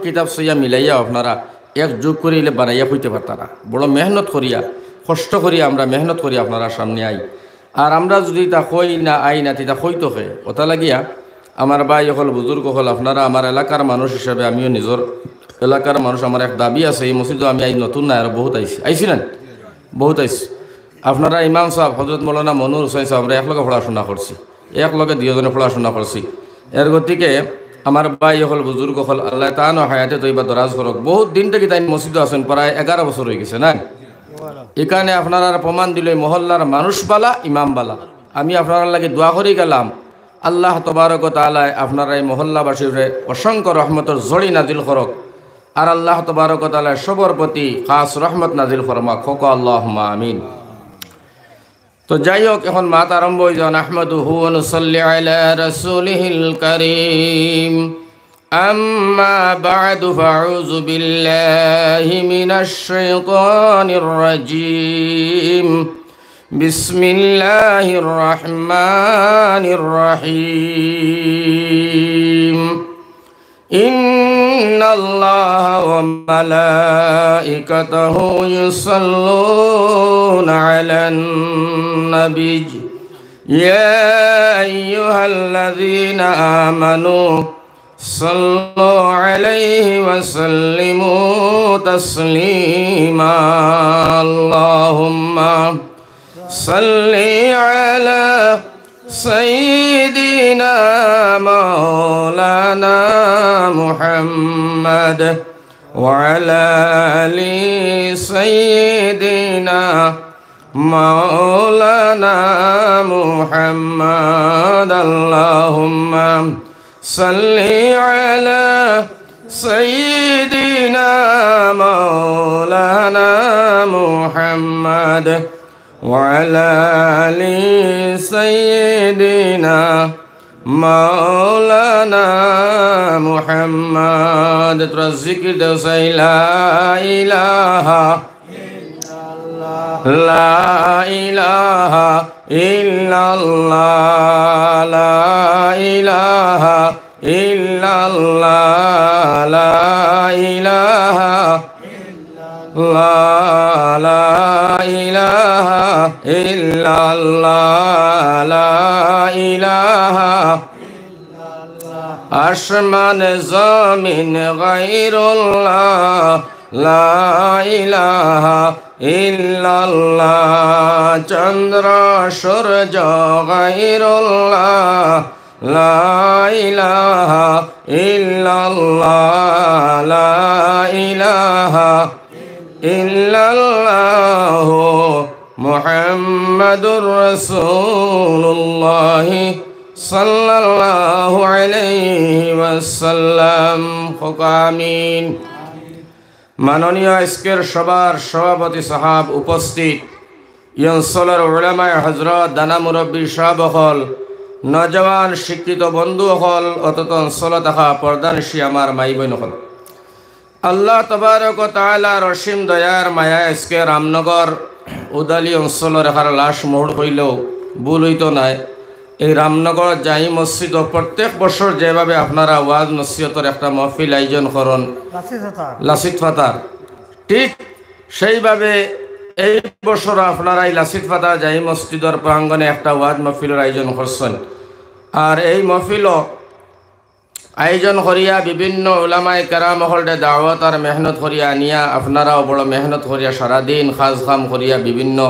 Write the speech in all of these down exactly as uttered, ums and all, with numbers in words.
কিতাব সইয়া মিলাইয়া আপনারা এক যোগ করিলে বানাইয়া কইতে পারতা না। বড় মেহনত করিয়া, কষ্ট করিয়া আমরা মেহনত করি আপনারার সামনে আই। আর আমরা যুদি তা কই না, আই না, তে তা কইতো কে? ওটা লাগিয়া আমার ভাই অকল, বুজুর্গ অকল, আপনারা আমার এলাকার মানুষ হিসাবে, আমিও নিজর এলাকার মানুষ, আমার এক দাবি আছে, এই মসজিদো আমি আইজ নতুন না, আরো বহুত আইছি, আইছি না? বহুত আইছি। আপনারা ইমাম সাহেব, হজরত মৌলানা মনুর হুসাইন সাহেব, আমরা একলগে পড়াশোনা করছি, একলগে দুইজনে পড়াশোনা করছি। এর গতিকে আমার ভাই অকল, বুজুর্গ অকল, আল্লাহ তানও হায়াতে তৈবা দরাজ করুক। বহুত দিন থাকি তাইন মসজিদো আছইন, প্রায় এগারো বছর অই গেছে, না? ইখানে আপনারার প্রমাণ দিল, এই মহল্লার মানুষ বালা, ইমাম বালা। আমি আপনারার লাগি দোয়া করি গেলাম, আল্লাহ তবারক ও তাআলায় আপনারার এই মহল্লাবাসীরে অসংখ্য রহমতর ঝড়ি নাজিল করুক। আর আল্লাহ তবারক ও তাআলায় সবর প্রতি খাস রহমত নাজিল ফরমাউক। কউক্কা আল্লাহুম্মা আমিন। তো যাই হোক, এখন মাত আরম্ভ অই যাউক। নাহমাদুহু ওয়া নুসাল্লি আলা রাসূলিহিল কারীম। أما بعد، فأعوذ بالله من الشيطان الرجيم. بسم الله الرحمن الرحيم. إن الله وملائكته يصلون على النبي. يا أيها الذين آمنوا صلوا عليه وسلموا تسليما. اللهم صل على سيدنا مولانا محمد وعلى آل سيدنا مولانا محمد. اللهم صل على سيدنا مولانا محمد وعلى آل سيدنا مولانا محمد. তোরা জিকির দেও, চাই লা ইলাহা لا إله إلا الله، لا إله إلا الله، لا إله، لا، لا إله إلا الله، لا إله। আসমান জমিন গায়রুল্লাহ, لا إله إلا الله। চন্দ্র সূর্য গায়রুল্লাহ, لا إله إلا الله، لا إله إلا الله محمد رسول الله صلى الله عليه وسلم। কউক্কা আমিন। মাননীয় আজকের সভার সভাপতি সাহেব, উপস্থিত ই অঞ্চলর উলামায়ে হজরত, দানা মুরব্বী সাহেব অকল, নওজোয়ান শিক্ষিত বন্ধু অকল, অত্র অঞ্চলো থাকা পর্দানিশী আমার মাই বইন অকল, আল্লাহ তবারক ও তাআলার অসীম দয়ার মায়ায় আজকে রামনগর উদালি অঞ্চলর এখার লাশ মহুর কইলেও ভুল অইতো নায়। এই রামনগর জামি মসজিদো প্রত্যেক বছর যেভাবে আপনারা ওয়াজ নসিহতর একটা মহফিল আয়োজন করইন, লাচিত ফাতার। লাচিত ফাতার, ঠিক সেইভাবে এই বছর আপনারা এই লাচিত ফাতার জামি মসজিদর প্রাঙ্গণে একটা ওয়াজ মহফিলর আয়োজন করছইন। আর এই মহফিলো আয়োজন করিয়া বিভিন্ন উলামায়ে কেরাম অকলরে দাওয়াত আর মেহনত করিয়া আনিয়া, আপনারাও বড় মেহনত করিয়া সারাদিন কাজ কাম করিয়া বিভিন্ন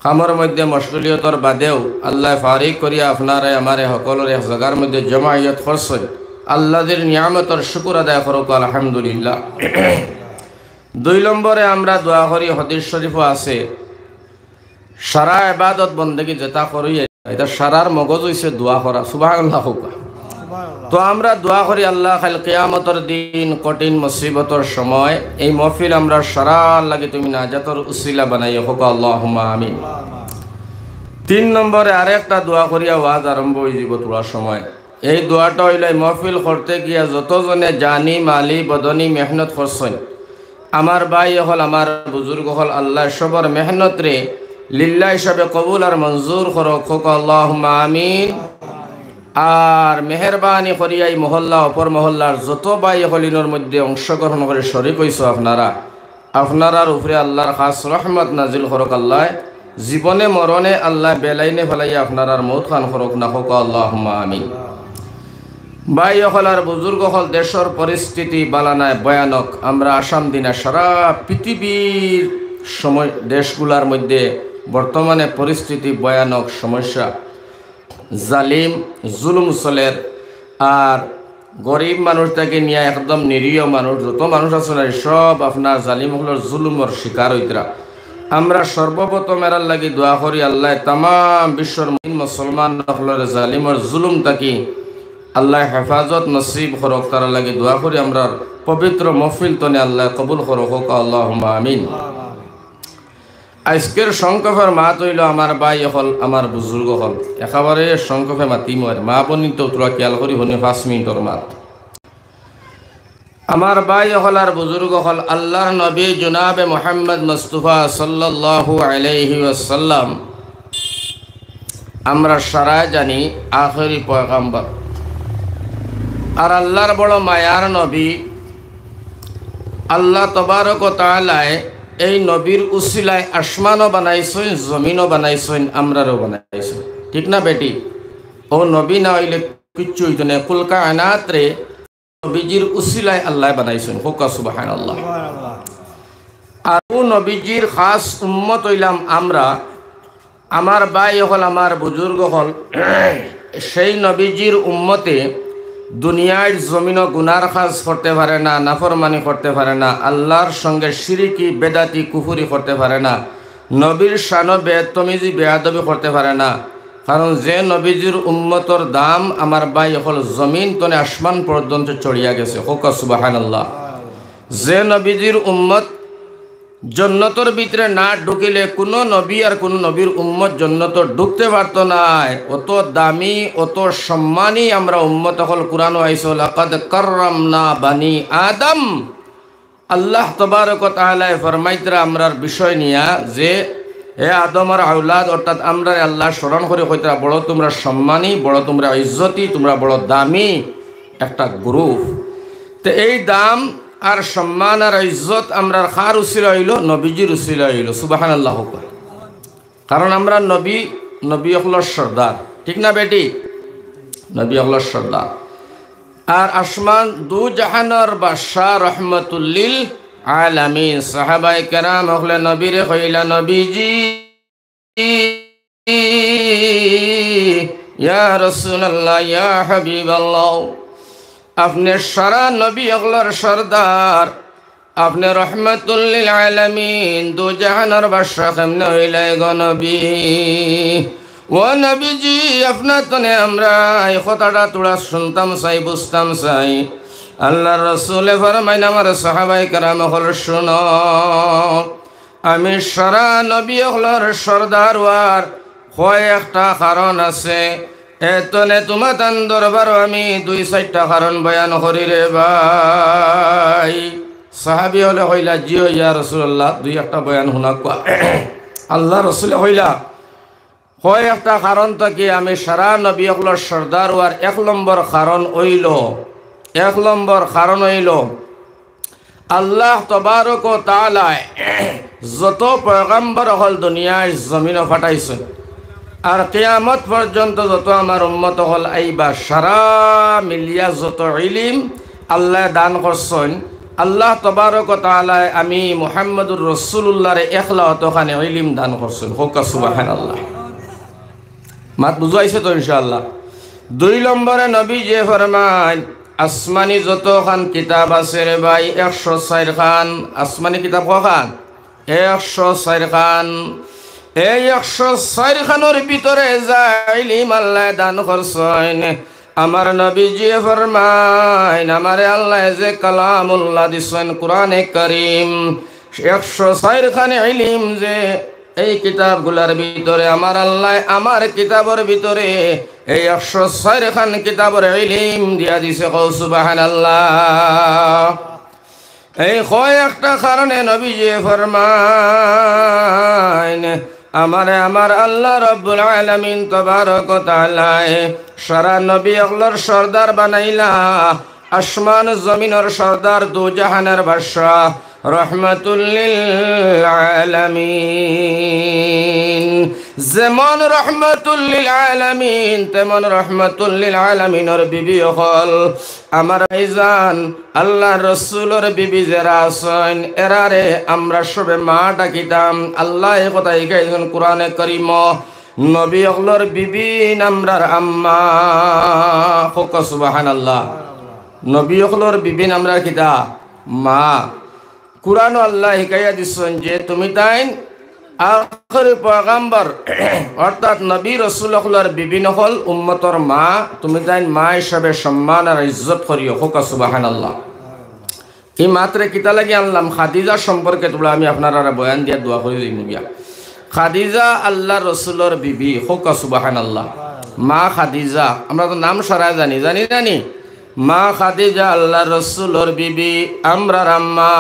কামর মধ্যে মশগুলিয়তর বাদেও আল্লায় ফারিগ করিয়া আপনারে আমারে হকলরে এক জাগার মধ্যে জমায়েত করছইন। আল্লাহর নিয়ামতর শুকুর আদায় করউক, আলহামদুলিল্লাহ। দুই নম্বরে আমরা দোয়া করি, হাদিস শরীফো আছে, সারা ইবাদত বন্দেগি যেতা করি, ইটা সারার মগজ অইছে দোয়া করা। সুবহানাল্লাহ কউক্কা। তো আমরা দোয়া করি, আল্লাহ, কাইল কিয়ামতর দিন কঠিন মুসিবতর সময় এই মহফিল আমরার সারার লাগি তুমি নাজাতর উসিলা বানাইও, কউক্কা আল্লাহুম্মা আমিন। তিন নম্বরে আরেকটা দোয়া করিয়া ওয়াজ আরম্ভ অইযিবো থুড়া সময়। এই দোয়াটা অইলো, এই মহফিল করতে গিয়া যতজনে জানি, মালি, বদনি মেহনত করছইন, আমার ভাই অকল, আমার বুজুর্গ অকল, আল্লায় সবর মেহনতরে লিল্লাহ হিসাবে কবুল আর মঞ্জুর করউক, কউক্কা আল্লাহুম্মা আমিন। আর মেহেরবানি করিয়া এই মহল্লা, অপর মহল্লার যত ভাই অকল ইনোর মধ্যে অংশগ্রহণ করি শরিক অইছো আপনারা, আপনারার উপরে আল্লার খাস রহমত নাজিল করউক আল্লায়। জীবনে মরণে আল্লায় বেলাইনে ফালাইয়া আপনারার মউত খান করউক না, কউক্কা আল্লাহুম্মা আমিন। ভাই অকল আর বুজুর্গ অকল, দেশর পরিস্থিতি বালা নায়, ভয়ানক। আমরা আসাম দি না, সারা পৃথিবীর সময় দেশগুলার মধ্যে বর্তমানে পরিস্থিতি ভয়ানক, সমস্যা। জালিম জুলুম চলের, আর গরিব মানুষ থাকি নিয়া একদম নিরীহ মানুষ, যত মানুষ আছে না, সব আপনার জালিম অকলর জুলুমর শিকার অইতরা। আমরা সর্বপ্রথম এরার লাগি দোয়া করি, আল্লায় তামাম বিশ্বর মুমিন মুসলমান অকলরে জালিমর জুলুম থাকি আল্লায় হেফাজত নসিব করউক, তারার লাগি দোয়া করি। আমরার পবিত্র মহফিল তনে আল্লায় কবুল করউক, কউক্কা আল্লাহুম্মা আমিন। আইজকের সংক্ষেপর মাত অইলো, আমার ভাই অকল, আমার বুজুর্গ অকল, একেবারে সংক্ষেপে মাতিমু আর। মা বইন তো থুড়া খিয়াল করি হুনি, পাঁচ মিনিটর মাত। আমার ভাই অকল আর বুজুর্গ অকল, আল্লার নবী জনাবে মুহাম্মদ মুস্তফা সাল্লাল্লাহু আলাইহি ওয়াসাল্লাম, আমরা সারায় জানি আখেরি পয়গাম্বর। আর আল্লার বড় মায়ার নবী, আল্লাহ তবারক ও তাআলায় এই নবীর উসিলায় আসমানও বানাইছইন, জমিনও বানাইছইন, আমরারেও বানাইছইন। ঠিক না বেটি? অউ নবী না অইলে কিচ্ছু অইতো নায়। কুল কায়নাতরে নবীজির উসিলায় আল্লায় বানাইছইন। কউক্কা সুবহানাল্লাহ। আর অউ নবীজির খাস উম্মত অইলাম আমরা। আমার ভাই অকল, আমার বুজুর্গ অকল, সেই নবীজির উম্মতে দুনিয়ার জমিনো গুনার কাজ করতে পারে না, নাফরমানি করতে পারে না, আল্লার সঙ্গে শিরিকি, বেদাতি, কুফুরি করতে পারে না, নবীর শানো বেতমিজি, বেয়াদবি করতে পারে না। কারণ যে নবীজির উম্মতর দাম, আমার ভাই অকল, জমিন তনে আসমান পর্যন্ত চড়িয়া গেছে। কউক্কা সুবহানাল্লাহ। যে নবীজির উম্মত জন্নতর ভিতরে না ঢুকিলে কুনু নবী আর কুনু নবীর উম্মত জন্নতো ঢুকতে পারতো নায়। অত দামি, অত সম্মানী আমরা উম্মত অকল। কুরআনো আইছে, "লাকাদ কাররামনা বানি আদম।" আল্লাহ তবারক ও তাআলায় ফরমাইতরা আমরার বিষয় নিয়া যে, "হে আদমর আওলাদ", অর্থাৎ আমরারে আল্লায় স্মরণ করি কইতরা, "বড় তুমরা সম্মানী, বড় তুমরা ইজ্জতি, তুমরা বড় দামি একটা group।" তে এই দাম আর সম্মান আর ইজ্জত আমরার কার উসিলা অইলো? নবীজির উসিলা অইলো। সুবহানাল্লাহ কউক্কা। কারণ আমরা নবী, নবী অকলর সর্দার, ঠিক না বেটি? নবী অকলর সর্দার। আর আসমান দু জাহানর বাদশা রহমতুল্লিল আলামিন। সাহাবায়ে কেরাম অকলে নবীরে কইলা, "নবীজি, ইয়া রাসূলুল্লাহ, ইয়া হাবিবাল্লাহ, আপনে সারা নবী অকলর সর্দার, আপনে রহমাতুল্লিল আলামিন, দু জাহানর বাদশা, কেমনে অইলা গো নবী? ও নবীজি, আপনার তনে আমরা এই কথাটা থুড়া শুনতাম চাই, বুঝতাম চাই।" আল্লার রসুলে ফরমাইন, "আমার সাহাবায়ে কেরাম অকল, শুনো, আমি সারা নবী অকলর সর্দার অওয়ার কয়েকটা কারণ আছে। এতনে তুমাতান দরবারো আমি দুই চাইরটা কারণ বয়ান করি রে ভাই।" সাহাবী অকলে কইলা, "জি অয় ইয়া রাসূলুল্লাহ, দুই একটা বয়ান হুনাউক্কা।" আল্লার রসুলে কইলা, কয়েকটা কারণ থাকি আমি সারা নবী অকলর সর্দার অওয়ার এক নম্বর কারণ অইলো, এক নম্বর কারণ অইলো, আল্লাহ তবারক ও তাআলায় যত পয়গাম্বর অকল দুনিয়ার জমিনো পাঠাইছইন, আর কিয়ামত পর্যন্ত যত আমার উম্মত অকল আইবা, সারা মিলিয়া যত ইলিম আল্লায় দান করছইন, আল্লাহ তবারক ও তাআলায় আমি মুহাম্মদুর রাসূলুল্লাহরে একলা অতখানি ইলিম দান করছইন। কউক্কা সুবহানাল্লাহ। মাত বুঝাইছে তো ইনশাআল্লাহ? দুই নম্বরে নবীজিয়ে ফরমাইন, আসমানি যতখান কিতাব আছে রে ভাই, একশো চাইর খান। আসমানি কিতাব কয়খান? একশো চাইর খান। এই একশো চাইর খানর ভিতরে যা ইলিম আল্লায় দান করছইন, আমার নবীজিয়ে ফরমাইন, আমারে আল্লায় যে কালামুল্লাহ দিছইন, কুরআনে কারীম, একশো চাইর খান ইলিম যে এই কিতাবগুলার ভিতরে আমার আল্লায় আমার কিতাবর ভিতরে এই একশো চাইর খান কিতাবর ইলিম দিয়া দিছে। কও সুবহানাল্লাহ। এই কয়েকটা কারণে নবীজিয়ে ফরমাইন, আমারে আমার আল্লাহ রব্বুল আলামিন তবারক ওয়া তাআলায় সারা নবী অকলর সর্দার বানাইলা, আসমান জমিনর সর্দার, দুজাহানের বাদশা, রহমাতুল্লিল আলামিন। যেমন রহমাতুল্লিল আলামিন, তেমন রহমাতুল্লিল আলামিনর বিবি অকল। আমার ভাইজান, আল্লাহর রসুলর বিবি যেরা আছইন, এরারে আমরা সবে মা ডাকিতাম। আল্লায় কথা হিকাইছইন কোরআনে করিম, নবী অকলর বিবিন আমরার আম্মা। কউক্কা সুবহানাল্লাহ। নবী অকলর বিবিন আমরার কিতা? মা। কোরআনো আল্লায় হিকাইয়া দিছইন যে তুমি তাইন আখেরি পয়গাম্বর, অর্থাৎ নবী রসুল অকলর বিবিন অকল উম্মতর মা, তুমি তাইন মা হিসাবে সম্মান আর ইজ্জত করিও। কউক্কা সুবহানাল্লাহ। ই মাতরে কিতা লাগি আনলাম? খাদিজা সম্পর্কে থুড়া আমি আপনারারে বয়ান দিয়া দোয়া করি দিমু গিয়া। খাদিজা আল্লাহর রসুলর বিবি, কউক্কা সুবহানাল্লাহ। মা খাদিজা, আমরা তো নাম সারায় জানি, জানি, জানি। মা খাদিজা আল্লাহর রসুলর বিবি, আমরার আম্মা।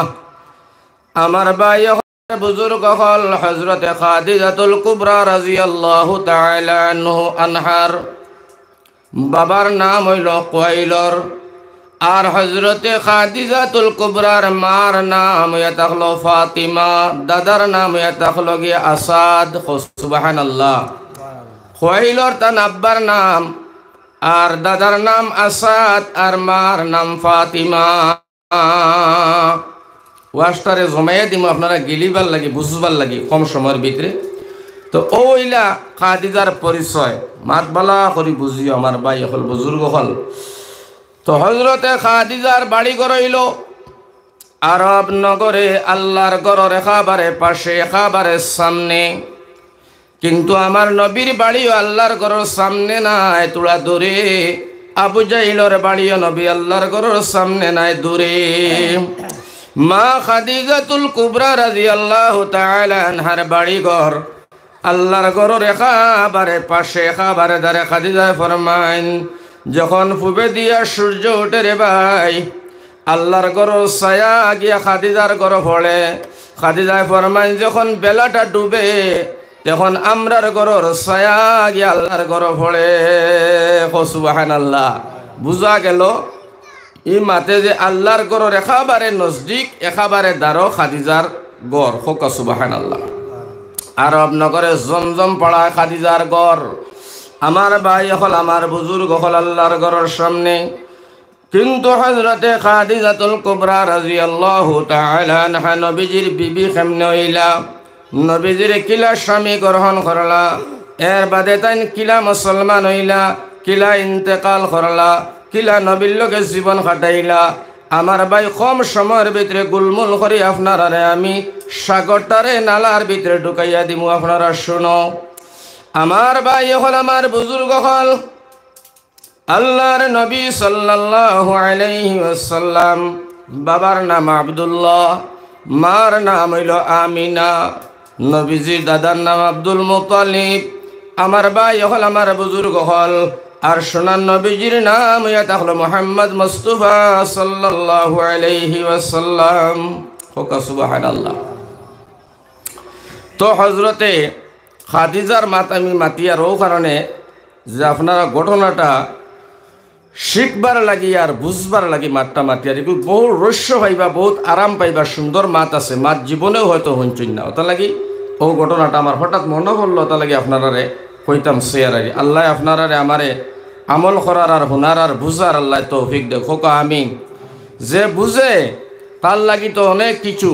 আমার ভাই অকল, বুজুর্গ অকল, হযরতে খাদিজাতুল কুবরা রাদিয়াল্লাহু তাআলা আনহু আনহার বাবার নাম অইলো খুয়াইলর। আর হযরতে খাদিজাতুল কুবরার মার নাম অইয়া থাকলো ফাতিমা, দাদার নাম অইয়া থাকলো গিয়া আসাদ। কউক্কা সুবহানাল্লাহ। খুয়াইলর তান আব্বার নাম, আর দাদার নাম আসাদ, আর মার নাম ফাতিমা। ওয়াজটারে জমাইয়া দিমু আপনারা গিলিবার লাগি, বুঝবার লাগি, কম সময়র ভিতরে। তো অউ অইলা খাদিজার পরিচয়, মাত ভালা করি বুঝিও আমার ভাই অকল, বুজুর্গ অকল। তো হযরতে খাদিজার বাড়ি ঘর অইলো আরব নগরে, আল্লাহর ঘরর একেবারে পাশে, একেবারে সামনে। কিন্তু আমার নবীর বাড়িও আল্লাহর ঘরর সামনে নায়, থুড়া দূরে। আবু জাহিলর বাড়িও নবী আল্লাহর ঘরর সামনে নায়, দূরে। মা খাদিজাতুল কুবরা রাদিয়াল্লাহু তাআলা আনহার বাড়ি ঘর আল্লাহর ঘরর একেবারে পাশে, একেবারে ধারে। খাদিজায় ফরমাইন, যখন পূবেদিয়া সূর্য উঠে রে ভাই, আল্লাহর ঘরর ছায়া গিয়া খাদিজার ঘরো পড়ে। খাদিজায় ফরমাইন, যখন বেলাটা ডুবে, তখন আমরার ঘরর ছায়া গিয়া আল্লাহর ঘরো পড়ে। কউক্কা সুবহানাল্লাহ। বুঝা গেল, ই মাতে যে আল্লাহর ঘরর একেবারে নজদিক, একেবারে ধারো খাদিজার ঘর। কউক্কা সুবহানাল্লাহ। আরব নগরে জমজম পাড়ায় খাদিজার ঘর। আমার ভাই অকল, আমার বুজুর্গ অকল, আল্লাহর ঘরর সামনে। কিন্তু হযরতে খাদিজাতুল কুবরা রাদিয়াল্লাহু তাআলা আনহা নবীজির বিবি কেমনে অইলা? নবীজিরে কিলা স্বামী গ্রহণ করলা, এর বাদে তাইন কিলা মুসলমান অইলা, কিলা ইন্তেকাল করলা, কিলা নবীর লগে জীবন কাটাইলা। আমার ভাই, কম সময়র ভিতরে গুলমুল করি আপনারারে আমি সাগরটারে নালার ভিতরে ঢুকাইয়া দিমু, আপনারা শুনো। আমার ভাই অকল, আমার বুজুর্গ অকল, আল্লাহর নবী সাল্লাল্লাহু আলাইহি ওয়াসাল্লাম, বাবার নাম আব্দুল্লাহ, মার নাম অইলো আমিনা, নবীজির দাদার নাম আব্দুল মুত্তালিব। আমার ভাই অকল, আমার বুজুর্গ অকল, আর সোনার নবীজির নাম অইয়া থাকলো মুহাম্মদ মুস্তাফা সাল্লাল্লাহু আলাইহি ওয়াসাল্লাম। কউক্কা সুবহানাল্লাহ। তো হযরতে খাদিজার মাত আমি মাতিয়ার অউ কারণে যে আপনারা ঘটনাটা শিখবার লাগি আর বুঝবার লাগি মাতটা মাতিয়ার। ইগু বউত রহস্য পাইবা, বউত আরাম পাইবা, সুন্দর মাত আছে, মাত জীবনেও হয়তো হুনছইন না। অতার লাগি অউ ঘটনাটা আমার হঠাৎ মনো পড়লো, অতার লাগি আপনারারে কইতাম share আরি। আল্লায় আপনারারে আমারে আমল করার আর হুনার আর বুঝার আল্লায় তৌফিক দেউক, কউক্কা আমিন। যে বুঝে তার লাগি তো অনেক কিছু,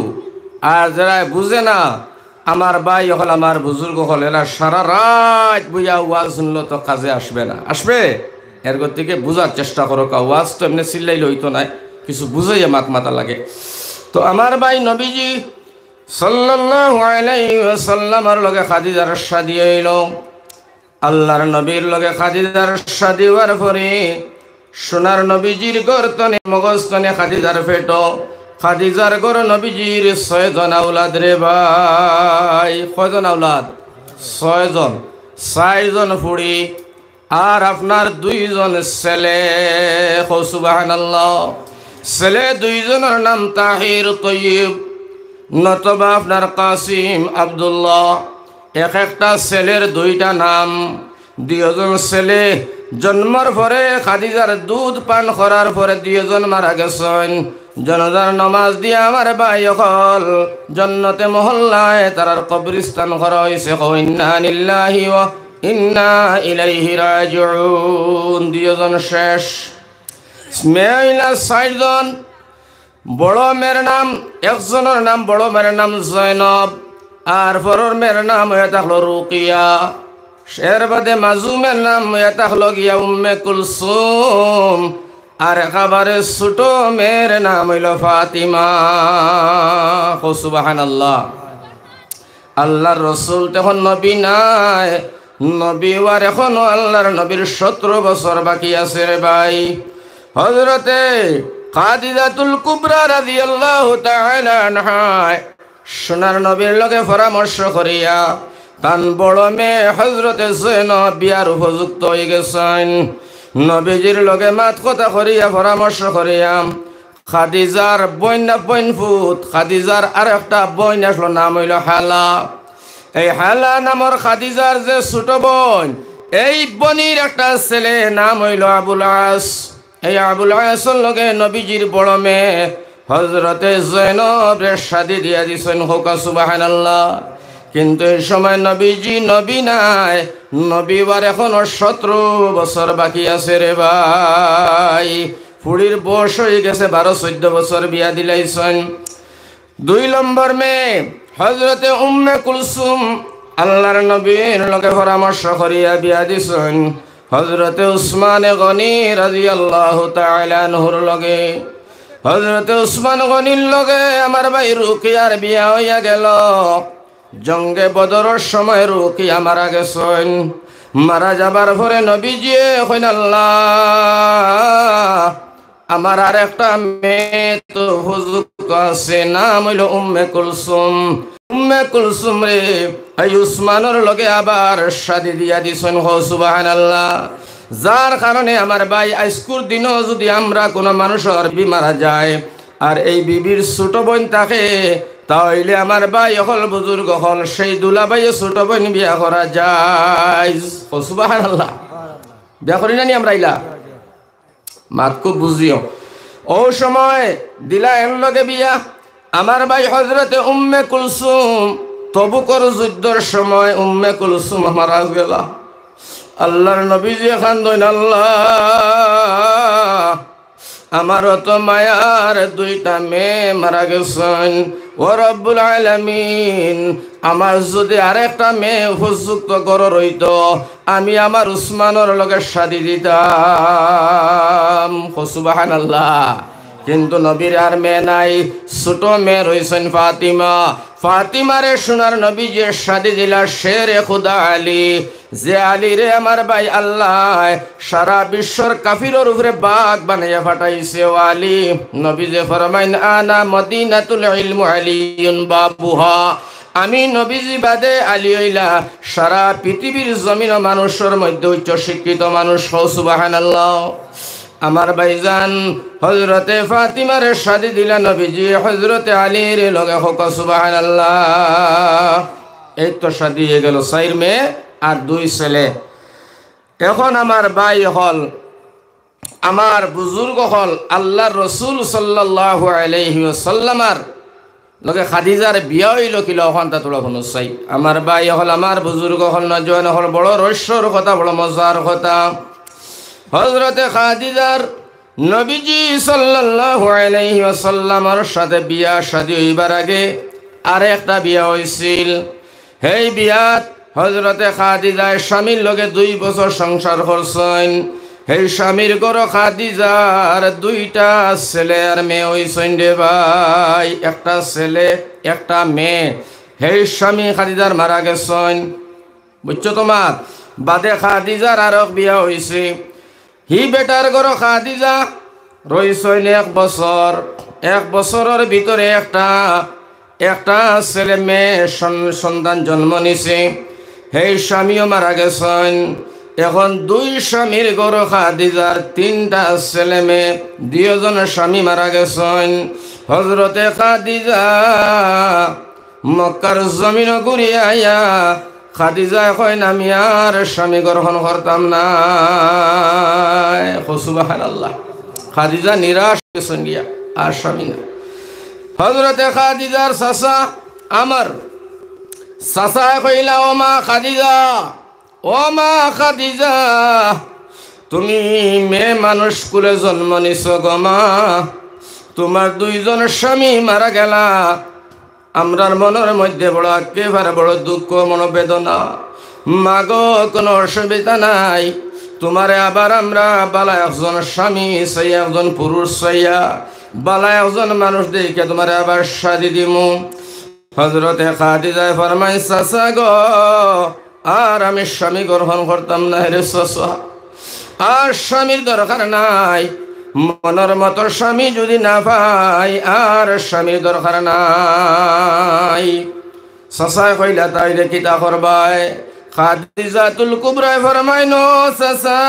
আর যেরা বুঝে না, আমার ভাই অকল, আমার বুজুর্গ অকল, এরা সারা রাইত বইয়া ওয়াজ হুনলো তো কাজে আসবে না, আসবে? এর গতিকে বুঝার চেষ্টা করউক্কা, ওয়াজ তো এমনে চিল্লাইলে অইতো নায়, কিছু বুঝাইয়া মাত মাতা লাগে। তো আমার ভাই নবীজি সাল্লাল্লাহু আলাইহি ওয়াসাল্লামর লগে খাদিজার শাদি অইলো। আল্লাহর নবীর লগে খাদিজার শাদি অওয়ার পরে সোনার নবীজির গর্ভ তনে, মগজ তনে খাদিজার পেটো, খাদিজার ঘরো নবীজির ছয়জন আওলাদ রে ভাই। কয়জন আওলাদ? ছয়জন। চাইরজন ফুড়ি আর আপনার দুইজন ছেলে। কও সুবহানাল্লাহ। ছেলে দুইজনর নাম তাহির তৈয়ব, নতবা আপনার কাসিম আব্দুল্লাহ। এক একটা ছেলের দুইটা নাম। দুইজন ছেলে জন্মর পরে, খাদিজার দুধ পান করার পরে দুইজন মারা গেছইন। জানাজার নামাজ দিয়া আমার ভাই অকল জন্নতে মহল্লায় তারার কবরস্থান করা অইছে। কও, ইন্না লিল্লাহি ওয়া ইন্না ইলাইহি রাজিউন। দুইজন শেষ। মেয়ে অইলা চাইরজন। বড় মেয়ের নাম, একজনর নাম, বড় মেয়ের নাম জয়নব, আর পরর মেয়ের নাম অইয়া থাকলো রুকিয়া। এর বাদে মাজু মেয়ের নাম অইয়া থাকলো গিয়া উম্মে কুলসুম, আর একেবারে ছোট মেয়ের নাম অইলো ফাতিমা। কও সুবহানাল্লাহ। আল্লাহর রসুল তখন নবী নাই, নবী অওয়ার এখনো আল্লাহর নবীর সতেরো বছর বাকি আছে রে ভাই। হযরতে খাদিজাতুল কুবরা রাদিয়াল্লাহু তাআলা আনহা সোনার নবীর লগে পরামর্শ করিয়া তান বড় মেয়ে হযরতে জয়নব বিয়ার উপযুক্ত অইগেছইন। নবীজির লগে মাত কথা করিয়া পরামর্শ করিয়া খাদিজার বইন না বইন ফুত, খাদিজার আর একটা বইন আসলো, নাম অইলো হালা। এই হালা নামর খাদিজার যে ছোট বইন, এই বইনর একটা ছেলে নাম অইলো আবুল আস। এই আবুল আসর লগে নবীজির বড় মেয়ে হযরতে জয়নবরে শাদি দিয়া দিছইন। কউক্কা সুবহানাল্লাহ। কিন্তু এই সময় নবীজি নবী নাই, নবী অওয়ার এখনো সতেরো বছর বাকি আছে রে ভাই। ফুড়ির বয়স অইগেছে বারো চৌদ্দ বছর, বিয়া দিলাইছইন। দুই নম্বর মেয়ে হযরতে উম্মে কুলসুম আল্লাহর নবীর লগে পরামর্শ করিয়া বিয়া দিছইন হযরতে উসমানে গনি রাদিয়াল্লাহু তাআলা আনহুর লগে। হযরতে উসমান গনির লগে আমার ভাই রুকিয়ার বিয়া অইয়া গেল। জঙ্গে বদরর সময় রুকিয়া মারা গেছইন। মারা যাবার পরে নবীজিয়ে কইন, "আল্লাহ, আমার আর একটা মেয়ে তো উপযুক্ত আছে, নাম অইলো উম্মে কুলসুম। উম্মে কুলসুমরে এই উসমানর লগে আবার শাদি দিয়া দিছইন।" কও সুবহানাল্লাহ। যার কারণে আমার ভাই আইজকুর দিনও যুদি আমরা কুনু মানুষর বিবি মারা যায়, আর এই বিবির ছোট বইন থাকে, তা অইলে আমার ভাই অকল, বুজুর্গ অকল, সেই দুলাভাইয়ে ছোট বইন বিয়া করা যায়। কও সুবহানাল্লাহ। বিয়া করি না নি আমরা ইলা? মাত খুব বুঝিও। অউ সময় দিলা এন লগে বিয়া। আমার ভাই হযরতে উম্মে কুলসুম, তবুকর যুদ্ধর সময় উম্মে কুলসুম মারা গেলা। আল্লাহর নবীজিয়ে কান্দইন, "আল্লাহ, আমার অত মায়ার দুইটা মেয়ে মারা গেছইন। ও রব্বুল আলামিন, আমার যুদি আরেকটা মেয়ে উপযুক্ত ঘরর অইতো, আমি আমার উসমানর লগে শাদি দিতাম।" কও সুবহানাল্লাহ। কিন্তু নবীর আর মেয়ে নাই, ছোট মেয়ে রইছইন ফাতিমা। ফাতিমারে সোনার নবীজিয়ে শাদি দিলা শেরে খুদা আলী, যে আলীরে আমার ভাই আল্লায় সারা বিশ্বর কাফিরর উপরে বাঘ বানাইয়া ফাটাইছে। ও আলী, নবীজিয়ে ফরমাইন, "আনা মদিনাতুল ইলম আলিয়ুন বাবুহা।" আমি নবীজি বাদে আলী অইলা সারা পৃথিবীর জমিনো মানুষর মধ্যে উচ্চ শিক্ষিত মানুষ। কও সুবহানাল্লাহ। আমার ভাইজান, হযরতে ফাতিমারে শাদি দিলা নবীজি হযরতে আলীর লগে। কও সুবহানাল্লাহ। এই তো শাদি অইগেল, চাইর মেয়ে আর দুই ছেলে। এখন আমার ভাই অকল, আমার বুজুর্গ অকল, আল্লাহর রসুল সাল্লাল্লাহু আলাইহি ওয়াসাল্লামর লগে খাদিজার বিয়া অইলো কিলা, অখানতা থুড়া হুনো চাই। আমার ভাই অকল, আমার বুজুর্গ অকল, নওজোয়ান অকল, বড় রহস্যর কথা, বড় মজার কথা। হযরতে খাদিজার নবীজি সাল্লাল্লাহু আলাইহি ওয়াসাল্লামর সাথে বিয়া শাদি অইবার আগে আরেকটা বিয়া অইছিল। হেই বিয়াত হযরতে খাদিজায় স্বামীর লগে দুই বছর সংসার করছইন। হেই স্বামীর ঘরো খাদিজার দুইটা ছেলে আর মেয়ে অইছইন রে ভাই, একটা ছেলে, একটা মেয়ে। হেই স্বামী খাদিজার মারা গেছইন, বুঝছো তো মাত? বাদে খাদিজার আরক বিয়া অইছে। হি বেটার ঘরো খাদিজা রইছইন এক বছর। এক বছরর ভিতরে একটা, একটা ছেলে মেয়ে সন-, সন্তান জন্ম নিছে। হেই স্বামীও মারা গেছইন। এখন দুই স্বামীর ঘরো খাদিজার তিনটা ছেলে মেয়ে, দুইজন স্বামী মারা গেছইন। হযরতে খাদিজা মক্কার জমিনো ঘুরি আইয়া খাদিজায় কইন, "আমি আর স্বামী গ্রহণ করতাম না।" কও সুবহানাল্লাহ। খাদিজা নিরাশ অইগেছইন গিয়া, আর স্বামী না। হযরতে খাদিজার চাচা, আমার চাচায় কইলা, "ও মা খাদিজা, ও মা খাদিজা, তুমি মেয়ে মানুষ কুলে জন্ম নিছো গো মা, তুমার দুইজন স্বামী মারা গেলা, আমরার মনর মধ্যে বড় আক্ষেপ আর বড় দুঃখ, মনোবেদনা। মাগো, কোনো অসুবিধা নাই, তুমারে আবার আমরা বালা একজন স্বামী চাইয়া, একজন পুরুষ চাইয়া, বালা একজন মানুষ দেখিয়া তুমারে আবার শাদি দিমু।" হযরতে খাদিজায় ফরমাইন, "চাচা গো, আর আমি স্বামী গ্রহণ করতাম না রে চাচা, আর স্বামীর দরকার নাই, মনর মতো স্বামী যুদি না পাই, আর স্বামীর দরকার নাই।" চাচায় কইলা, "তাইলে কিতা করবায়?" খাদিজাতুল কুবরায় ফরমাইন, "ও চাচা,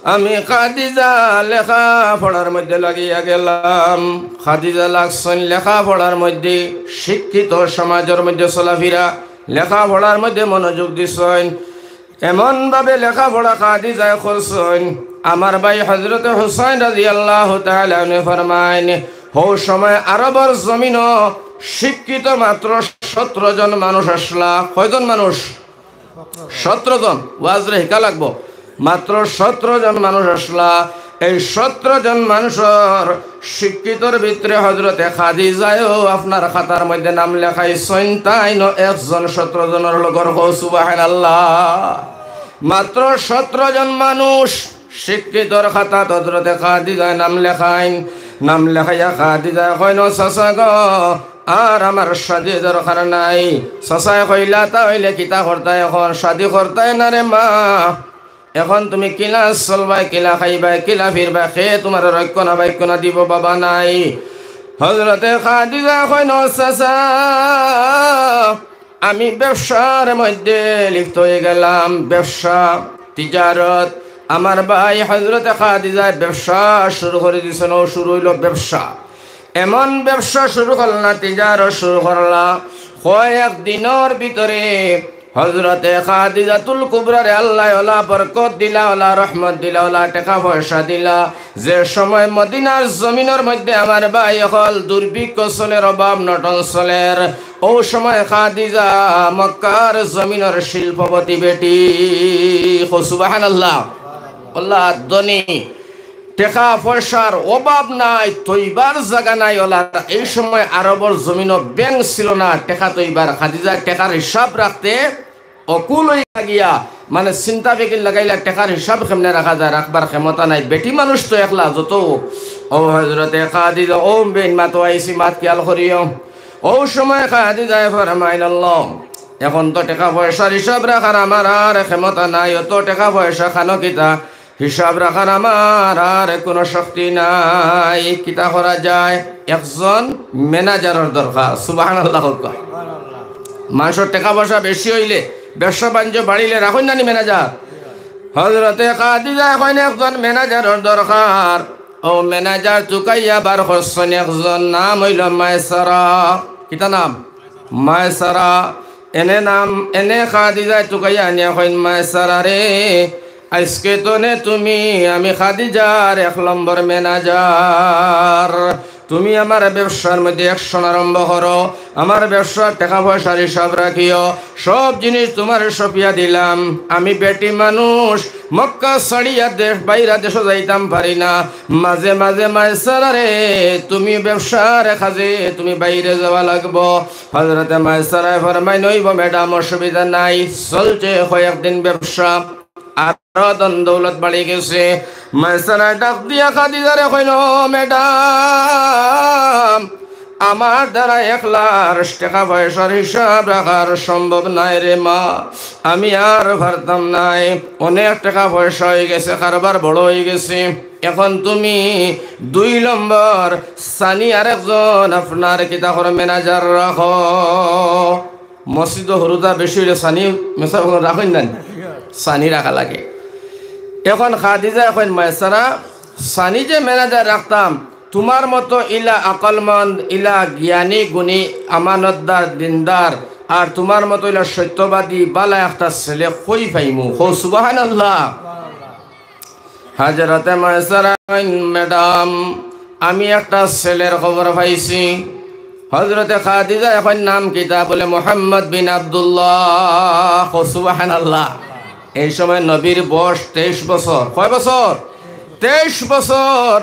আমি খাদিজা লেখাপড়ার মধ্যে লাগিয়া গেলাম।" খাদিজা লাগছইন লেখাপড়ার মধ্যে, শিক্ষিত সমাজর মধ্যে চলাফিরা, লেখাপড়ার মধ্যে মনোযোগ দিছইন। এমন ভাবে লেখাপড়া খাদিজায় করছইন, আমার ভাই হযরতে হুসাইন রাদিয়াল্লাহু তাআলা আনহু ফরমাইন, হউ সময় আরবর জমিনো শিক্ষিত মাত্র সতরো জন মানুষ আছলা। কয়জন মানুষ? সতরো জন। ওয়াজরে হিকা লাগবো। মাত্র সতরো জন মানুষ আছলা। এই সতরো জন মানুষর শিক্ষিতর ভিতরে হযরতে খাদিজায়ও আপনার খাতার মধ্যে নাম লেখাইছইন, তাইনও একজন সতরো জনর লগর। কও সুবহানাল্লাহ। মাত্র সতরো জন মানুষ শিক্ষিতর খাতাত হযরতে খাদিজায় নাম লেখাইন। নাম লেখাইয়া খাদিজায় কইন, "ও চাচা গো, আর আমার শাদি দরকার নাই।" চাচায় কইলা, "তাইলে কিতা করতায় এখন? শাদি করতায় না রে মা? এখন তুমি কিলা চলবায়, কিলা খাইবায়, কিলা ফিরবায়? কে তুমারে রক্ষণাবেক্ষণ দিবো, বাবা নাই।" হযরতে খাদিজায় কইন, "ও চাচা, আমি ব্যবসার মধ্যে লিপ্ত অইগেলাম, ব্যবসা, তিজারত।" আমার ভাই হযরতে খাদিজায় ব্যবসা শুরু করি দিছইন, অউ শুরু অইলো ব্যবসা। এমন ব্যবসা শুরু করলা, তিজারত শুরু করলা, কয়েক দিনর ভিতরে হযরতে খাদিজাতুল কুবরারে আল্লায় অলা বরকত দিলা, অলা রহমত দিলা, অলা টেকা পয়সা দিলা। যে সময় মদিনার জমিনর মধ্যে আমার ভাই অকল দুর্ভিক্ষ চলের, অভাব অনটন চলের, অউ সময় খাদিজা মক্কার জমিনর শিল্পপতি বেটি। কও সুবহানাল্লাহ। অলা ধনী, টেকা পয়সার অভাব নাই, থইবার জাগা নাই অলার। এই সময় আরবর জমিনো ব্যাংক ছিল না টেকা থইবার। খাদিজা টেকার হিসাব রাখতে অকুল অইয়া গিয়া, মানে, চিন্তা ফিকির লাগাইলা, টেকার হিসাব কেমনে রাখা যায়, রাখবার ক্ষমতা নাই। বেটি মানুষ তো একলা, যত। অউ হযরতে খাদিজা, অউ বেইন মাতো আইছি, মাত খিয়াল করিও। অউ সময় খাদিজায় ফরমাইন, "আল্লাহ, এখন তো টেকা পয়সার হিসাব রাখার আমার আর ক্ষমতা নাই, অত টেকা পয়সা খানো কিতা, হিসাব রাখার আমার আর কোনো শক্তি নাই, কিতা করা যায়? একজন ম্যানেজারর দরকার।" সুবহানাল্লাহ কউক্কা। মানষর টেকা পয়সা বেশি অইলে, ব্যবসা বাণিজ্য বাড়িলে রাখইন না নি ম্যানেজার? হযরতে খাদিজায় কইন, "একজন ম্যানেজারর দরকার।" অউ ম্যানেজার তুকাইয়া বার করছইন একজন, নাম অইলো মায়সারা। কিতা নাম? মায়সারা। এনে নাম, এনে খাদিজায় তুকাইয়া আনিয়া কইন, "মায়সারা রে, আইজকে তনে তুমি আমি খাদিজার এক নম্বর ম্যানেজার। তুমি আমার ব্যবসার মধ্যে action আরম্ভ করো, আমার ব্যবসার টেকা পয়সার হিসাব রাখিও, সব জিনিস তুমারে সপিয়া দিলাম। আমি বেটি মানুষ, মক্কা ছাড়িয়া দেশ বাইরা দেশো যাইতাম পারি না। মাঝে মাঝে মায়সারা রে, তুমি ব্যবসার কাজে তুমি বাইরে যাওয়া লাগবো।" হযরতে মায়সারায় ফরমাইন, "অইবো ম্যাডাম, অসুবিধা নাই, চলছে কয়েকদিন ব্যবসা।" আরো ধন দৌলত বাড়ি গেছে। মায়সারায় ডাক দিয়া খাদিজারে কইন, "ম্যাডাম, আমার দ্বারা একলার টেকা পয়সার হিসাব রাখার সম্ভব নায় রে মা, আমি আর পারতাম নায়। অনেক টেকা পয়সা অইগেছে, কারবার বড় অইগেছে। এখন তুমি দুই নম্বর সানি আরেকজন আপনার কিতা করো ম্যানেজার রাখো।" মসজিদো হুরুতা বেশি অইলে সানি মেসাব রাখইন না নি? সানি রাখা লাগে। এখন খাদিজায় কইন, "মায়সারা, সানি যে ম্যানেজার রাখতাম, তুমার মতো ইলা আকলমন্দ, ইলা জ্ঞানী গুণী, আমানতদার, দিনদার, আর তুমার মতো অইলা সত্যবাদী বালা একটা ছেলে কই পাইমু? কও সুবহানাল্লাহ। হযরতে মায়সারা কইন, ম্যাডাম, আমি একটা ছেলের খবর পাইছি। হযরতে খাদিজায় কইন, নাম কিতা? বলে, মুহাম্মদ বিন আব্দুল্লাহ। কও সুবহানাল্লাহ। এই সময় নবীর বয়স তেইশ বছর। কয় বছর? তেইশ বছর।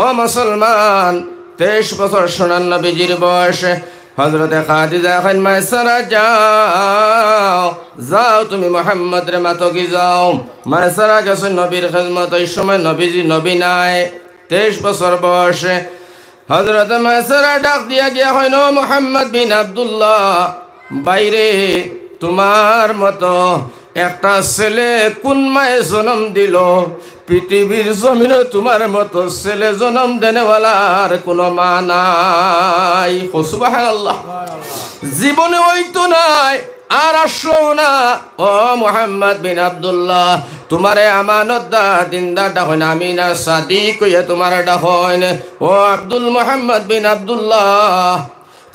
ও মুসলমান, তেইশ বছর সোনার নবীজির বয়স। হযরতে খাদিজায় কইন, মায়সারা, যাও, যাও, তুমি মুহাম্মদরে মাতোগি যাও। মায়সারা গেছে নবীর খেদমত, ওই সময় নবীজি নবী নাই, তেইশ বছর বয়সে। হযরতে মায়সারা ডাক দিয়া গিয়া কইন, ও মুহাম্মদ বিন আব্দুল্লাহ, ভাইরে, তুমার মতো একটা ছেলে কুন মায়ে জনম দিল? পৃথিবীর জমিনো তুমার মতো ছেলে জনম দেনেওয়ালার কুনু মা নাই। কও সুবহানাল্লাহ। জীবনে অইতো নায়, আর আসলো না। ও মুহাম্মদ বিন আব্দুল্লাহ, তুমারে আমানতদার দিনদার ডাকইন, আমিনা সাদিক কইয়া তুমারে ডাকইন। ও আব্দুল মুহাম্মদ বিন আব্দুল্লাহ,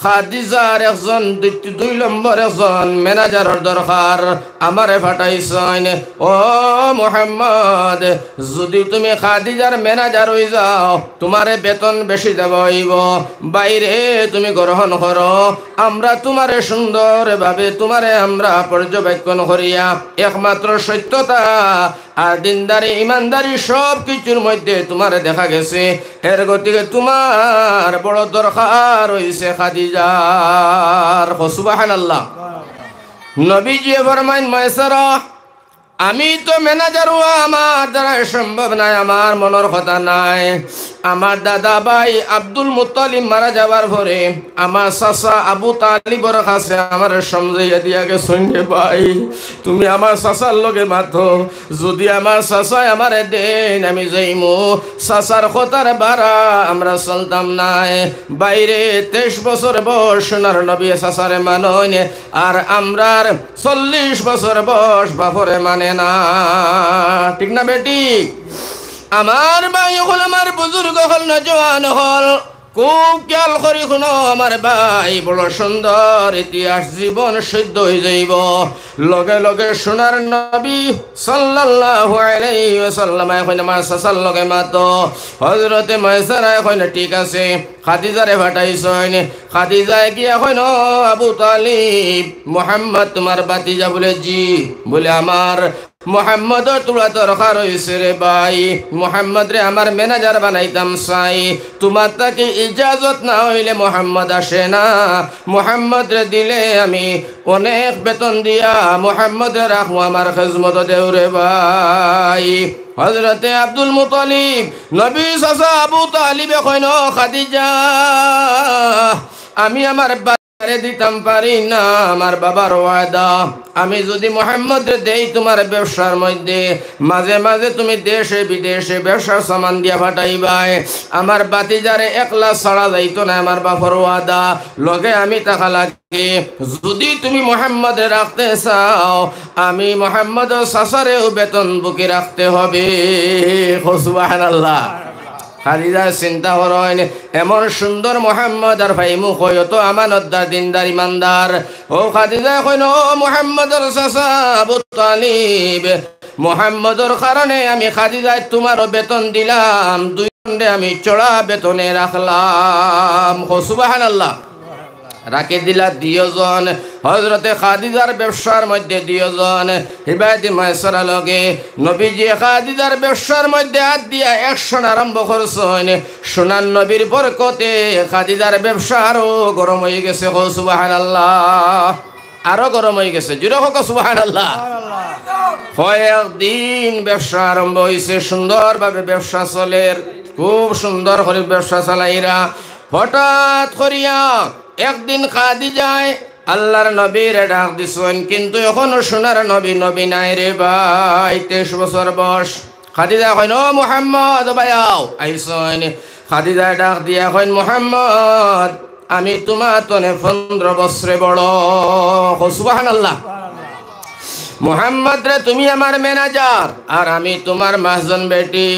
খাদিজার একজন দুই, দুই নম্বর একজন ম্যানেজারর দরকার, আমারে পাঠাইছইন। ও মুহাম্মদ, যুদি তুমি খাদিজার ম্যানেজার অই যাও, তুমারে বেতন বেশি দেওয়া অইবো। ভাইরে, তুমি গ্রহণ করো, আমরা তুমারে সুন্দরভাবে তুমারে আমরা পর্যবেক্ষণ করিয়া একমাত্র সত্যতা আর দিনদারি, ইমানদারি সব কিছুর মধ্যে তুমারে দেখা গেছে। এর গতিকে তুমার বড় দরকার অইছে খাদিজার। কও সুবহানাল্লাহ। নবীজিয়ে ফরমাইন, মায়সারা, আমি তো ম্যানেজার অওয়া আমার দ্বারা সম্ভব নায়, আমার মনর কথা নায়। আমার দাদা ভাই আব্দুল মুত্তালিব মারা যাওয়ার পরে আমার চাচা আবু তালিবর কাছে আমারে সমঝাইয়া দিয়া গেছইন, রে ভাই, তুমি আমার চাচার লগে মাতো, যুদি আমার চাচায় আমারে দেইন, আমি যাইমু। চাচার কথার বারা আমরা চলতাম নায়। ভাইরে, তেইশ বছর বয়স সোনার নবী চাচারে মানইন, আর আমরার চল্লিশ বছর বয়স বাপরে মানে না। ঠিক না বেঠিক? আমার ভাই অকল, আমার বুজুর্গ অকল, নওজোয়ান অকল, খুব খেয়াল করি হুনো আমার ভাই, বড় সুন্দর ইতিহাস, জীবন সিদ্ধ অই যাইবো। লগে লগে সোনার নবী সাল্লাল্লাহু আলাইহি ওয়াসাল্লাম কইন, আমার চাচার লগে মাতো। হযরতে মায়সারা কইন, ঠিক আছে। খাদিজারে পাঠাইছইন। খাদিজায় গিয়া কইন, ও আবু তালিব, মুহাম্মদ তুমার ভাতিজা? বলে, জি। বলে, আমার মুহাম্মদর থুড়া দরকার অইছে রে ভাই, মুহাম্মদরে আমার ম্যানেজার বানাইতাম চাই, তুমার থাকি ইজাজত না অইলে মুহাম্মদ আসে না। মুহাম্মদরে দিলে আমি অনেক বেতন দিয়া মুহাম্মদরে রাখমু আমার খেজমতো, দেও রে ভাই। হযরতে আব্দুল মুতালিব, নবীর চাচা আবু তালিবে কইন, ও খাদিজা, আমি আমার বাবারে দিতাম পারি না, আমার বাবার ওয়াদা। আমি যুদি মুহাম্মদরে দেই তুমার ব্যবসার মধ্যে, মাঝে মাঝে তুমি দেশে বিদেশে ব্যবসার সামান দিয়া পাঠাইবায়, আমার ভাতিজারে একলা ছাড়া যাইতো নায়, আমার বাপর ওয়াদা, লগে আমি থাকা লাগে। যুদি তুমি মুহাম্মদরে রাখতে চাও, আমি মুহাম্মদর চাচারেও বেতনভোগী রাখতে হবে। কও সুবহানাল্লাহ। খাদিজায় চিন্তা করইন, এমন সুন্দর মুহাম্মদ আর পাইমু কই, অত আমানতদার, দিনদার, ইমানদার। ও খাদিজায় কইন, ও মুহাম্মদর চাচা আবু তালিব, মুহাম্মদর কারণে আমি খাদিজায় তুমারও বেতন দিলাম, দুইজনরে আমি চড়া বেতনে রাখলাম। কও সুবহানাল্লাহ। রাখি দিলা দুইজন, হযরতে খাদিজার ব্যবসার মধ্যে দুইজন, হিবায়দি মায়সারা লগে। নবীজি খাদিজার ব্যবসার মধ্যে আত দিয়া action আরম্ভ করছইন। সোনার নবীর বরকতে খাদিজার ব্যবসা আরো গরম অই গেছে। কও সুবহানাল্লাহ। আরো গরম অই গেছে। জুরে কও সুবহানাল্লাহ। কয়েকদিন ব্যবসা আরম্ভ অইছে, সুন্দরভাবে ব্যবসা চলের, খুব সুন্দর করি ব্যবসা চালাইরা। হঠাৎ করিয়া একদিন খাদিজায় আল্লার নবীরে ডাক দিছইন, কিন্তু অখনো সোনার নবী, নবী নাই রে ভাই, তেইশ বছর বয়স। খাদিজায় কইন, ও মুহাম্মদ, ও ভাই আও, আইছইন। খাদিজায় ডাক দিয়া কইন, মুহাম্মদ, আমি তুমার তনে পনরো বছরে বড়। কও সুবহানাল্লাহ। মুহাম্মদ রে, তুমি আমার ম্যানেজার, আর আমি তুমার মাহজন বেটি।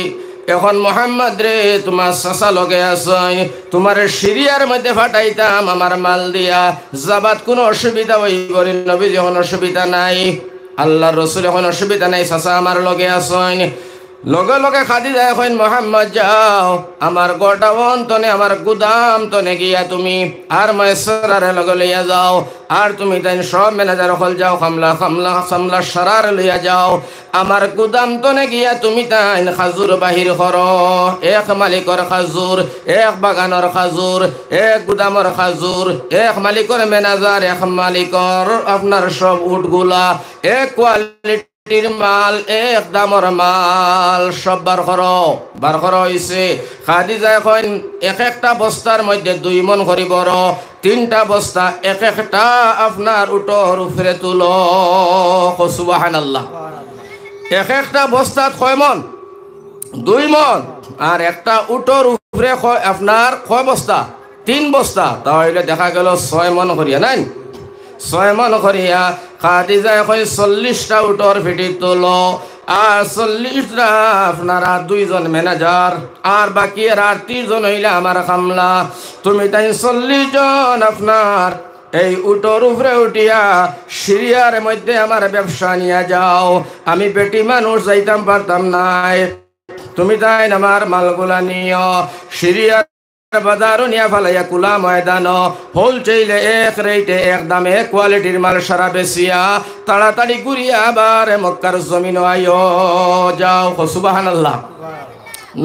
এখন মোহাম্মদ রে, তুমার চাচা লগে আছইন, তুমারে সিরিয়ার মধ্যে পাঠাইতাম আমার মাল দিয়া, যাবাত কুনু অসুবিধা অইবো নি? নবীজি কইন, অসুবিধা নাই। আল্লার রসুলে কইন, অসুবিধা নাই, চাচা আমার লগে আছইন। লগে লগে খাদিজায় কইন, মোহাম্মদ যাও, আমার গোডাউন তনে, আমার গুদাম তনে গিয়া তুমি আর মায়সারারে লগে লইয়া যাও, আর তুমি তাইন সব ম্যানেজার অকল যাও, কামলা, কামলা, কামলা সারারে লইয়া যাও, আমার গুদাম তনে গিয়া তুমি তাইন খাজুর বাহির করো। এক মালিকর খাজুর, এক বাগানর খাজুর, এক গুদামর খাজুর, এক মালিকর ম্যানেজার, এক মালিকর আপনার সব উটগুলা, এক কোয়ালিটির মাল, এক দামর মাল, সব বার করো। বার করা অইছে। খাদিজায় কইন, এক একটা বস্তার মধ্যে দুই মন করি ভরো, তিনটা বস্তা এক একটা আপনার উটর উপরে তুলো। কও সুবহানাল্লাহ। এক একটা বস্তাত কয় মন? দুই মন। আর একটা উটর উপরে কয়, আপনার কয় বস্তা? তিন বস্তা। তা অইলে দেখা গেল ছয় মন করিয়া, নাইন? ছয় মন করিয়া। খাদিজায় কইন, চল্লিশটা উটর পিঠিত তুলো, আর চল্লিশটা আপনারা দুইজন ম্যানেজার, আর বাকি আর আটত্রিশ জন অইলা আমার কামলা। তুমি তাইন চল্লিশ জন আপনার এই উটর উপরে উঠিয়া সিরিয়ার মধ্যে আমার ব্যবসা নিয়া যাও। আমি বেটি মানুষ যাইতাম পারতাম নায়। তুমি তাইন আমার মালগুলা নিও, সিরিয়ার বাজারো নিয়া ফালাইয়া কুলা ময়দানো হোলসেলে এক রেটে এক দামে এক কোয়ালিটির মাল সারা বেচিয়া তাড়াতাড়ি ঘুরিয়া আবার মক্কার জমিনো আইও। যাও, কও সুবহানাল্লাহ।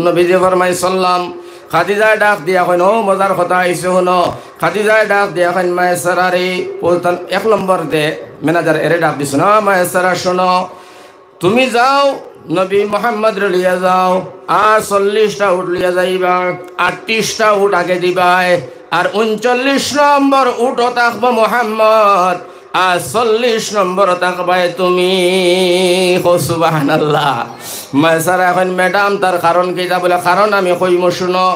নবীজি ফরমাইন সাল্লাম, খাদিজায় ডাক দিয়া কইন, ও মজার কথা আইছে হুনো। খাদিজায় ডাক দিয়া কইন, মায়সারারে, বলতাম এক নম্বর দে, ম্যানেজার এরে ডাক দিছইন, ও মায়সারা হুনো, তুমি যাও, নবী মোহাম্মদরে লইয়া যাও, আর চল্লিশটা উট লইয়া যাইবা, আটত্রিশটা উট আগে দিবায়, আর ঊনচল্লিশ নম্বর উটো থাকবো মোহাম্মদ, আর চল্লিশ নম্বর থাকবায় তুমি। কও সুবহানাল্লাহ। মায়সারায় কইন, ম্যাডাম, তার কারণ কিতা? বলে, কারণ আমি কইমু হুনো।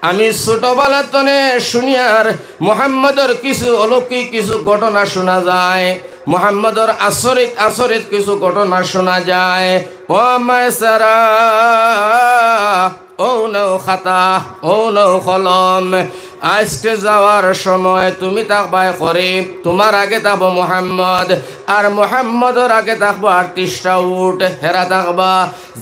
আমি ছোটবেলা তনে শুনিয়ার মোহাম্মদর কিছু অলৌকিক কিছু ঘটনা শুনা যায়, মোহাম্মদর আচরিত আচরিত কিছু ঘটনা শুনা যায়। ও মায়সারা, অউ নেও খাতা, অউ নেও কলম। আইজকে যাওয়ার সময় তুমি থাকবায় করিব, তুমার আগে থাকবো মোহাম্মদ, আর মোহাম্মদর আগে থাকবো আটত্রিশটা উট, হেরা থাকবা।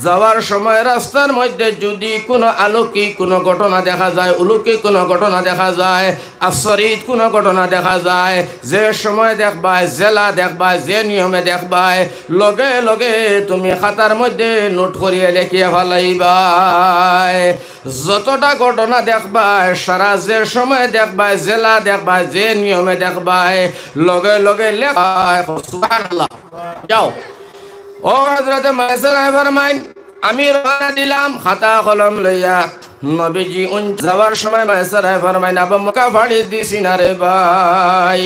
যাওয়ার সময় রাস্তার মধ্যে যুদি কুনু অলৌকিক কুনু ঘটনা দেখা যায়, অলৌকিক কুনু ঘটনা দেখা যায়, আচরিত কুনু ঘটনা দেখা যায়, যে সময় দেখবায়, যেলা দেখবায়, যে নিয়মে দেখবায়, লগে লগে তুমি খাতার মধ্যে নোট করিয়া লেখিয়া ফালাইবায়। যতটা ঘটনা দেখবায়, সারা যে সময় দেখবায়, যেলা দেখবায়, যে নিয়মে দেখবায়, লগে লগে লেখায়। সুবহানাল্লাহ। যাও। ও হযরতে মায়সারায় ফরমাইন, আমি রওয়ানা দিলাম খাতা কলম লইয়া। নবীজি উন-, যাওয়ার সময় মায়সারায় ফরমাইন, আবু, মক্কা ফাড়ি দিছি না রে ভাই।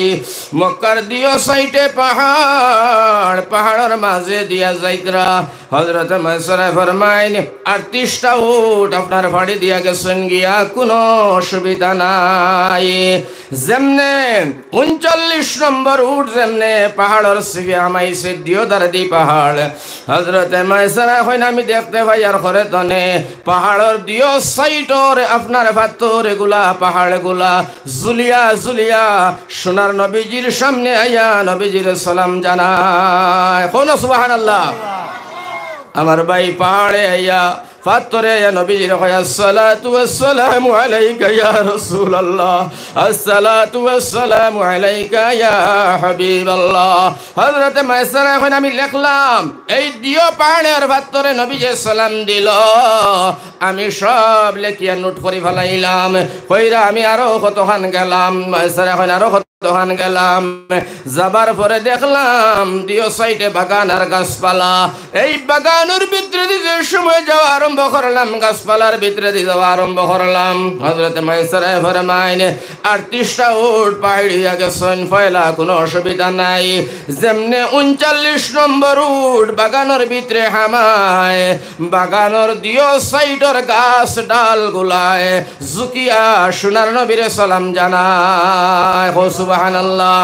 মক্কার দিও সাইডে পাহাড়, পাহাড়র মাঝে দিয়া যাইতরা। হযরতে মায়সারায় ফরমাইন, আটত্রিশটা উট আপনার ফাড়ি দিয়া গেছইন গিয়া, কুনু অসুবিধা নাই। যেমনে ঊনচল্লিশ নম্বর উট যেমনে পাহাড়র চিপে হামাইছে, দিও দারদি পাহাড়। হযরতে মায়সারায় কইন, আমি দেখতে পাইয়ার করে তনে পাহাড়র দিও সাইডর আপনার পাথরগুলা, পাহাড়গুলা ঝুলিয়া ঝুলিয়া সোনার নবীজির সামনে আইয়া নবীজিরে সালাম জানায়। কও না সুবহানাল্লাহ। আমার ভাই পাহাড়ে আইয়া পাথরে আইয়া নবীজিরে কয়, আসসালাতু ওয়াসসালামু আলাইকা ইয়া রাসূলুল্লাহ, আসসালাতু ওয়াসসালামু আলাইকা ইয়া হাবিবাল্লাহ। হযরতে মায়সারায় কইন, আমি লেখলাম, এই দিও পাহাড়র পাথরে নবীজিয়ে সালাম দিল, আমি সব লেখিয়া নোট করি ফালাইলাম। কইরা আমি আরো কতখান গেলাম, মায়সারায় কইন আরো কত দোকান গেলাম, যাবার পরে দেখলাম দিও সাইডে বাগান আর গাছপালা। এই বাগানর ভিতরেদি যে সময় যাওয়া আরম্ভ করলাম, গাছপালার ভিতরেদি যাওয়া আরম্ভ করলাম, হযরতে মায়সারায় ফরমাইন, আটত্রিশটা উট পাহাড়ি আগে সৈন ফয়লা, কুনু অসুবিধা নাই। যেমনে ঊনচল্লিশ নম্বর উট বাগানর ভিতরে হামায়, বাগানর দিও সাইডর গাছ ডালগুলায় ঝুকিয়া সোনার নবীরে সালাম জানায়। কও সুবহানাল্লাহ।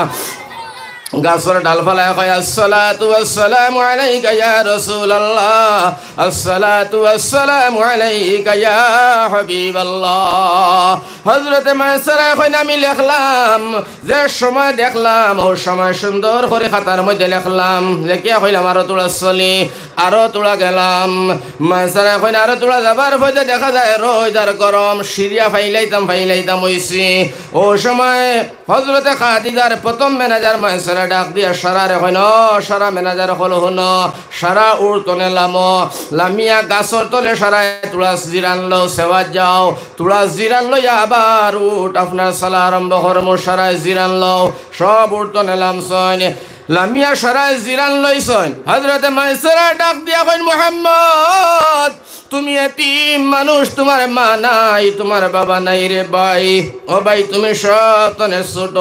গাছর ডাল ফালাইয়া কয়, "আসসালাতু ওয়াসসালামু আলাইকা ইয়া রাসূলুল্লাহ, আসসালাতু ওয়াসসালামু আলাইকা ইয়া হাবিবাল্লাহ।" হযরতে মায়সারায় কইন, "আমি লেখলাম, যে সময় দেখলাম, অউ সময় সুন্দর করি খাতার মধ্যে লেখলাম, লেখিয়া কইলাম, 'আরো তুড়া চলি, আরো তুড়া গেলাম।'" মায়সারায় কইন, "আরো তুড়া যাবার পথে দেখা যায় রইদ আর গরম, সিরিয়া ফাইলাইতাম, ফাইলাইতাম অইছি।" অউ সময় হযরতে খাদিজার প্রথম ম্যানেজার মায়সারায় ডাক দিয়া সারারে কইন, "ও সারা ম্যানেজার অকল হুনো, সারা উঠতনে লামো, লামিয়া গাছর তলে সারায় তুড়া জিরান লও, সেওয়াত যাও, তুড়া জিরান লইয়া আবার উঠ, আপনার সালা আরম্ভ করমু, সারায় জিরান লও।" সব উঠতনে লামছইন, লামিয়া সারায় জিরান লইছইন। হযরতে মায়সারায় ডাক দিয়া কইন, "মুহাম্মদ, তুমি এতিম মানুষ, তুমার মা নাই, তুমার বাবা নাই রে ভাই। ও ভাই, তুমি সব তনে ছোট,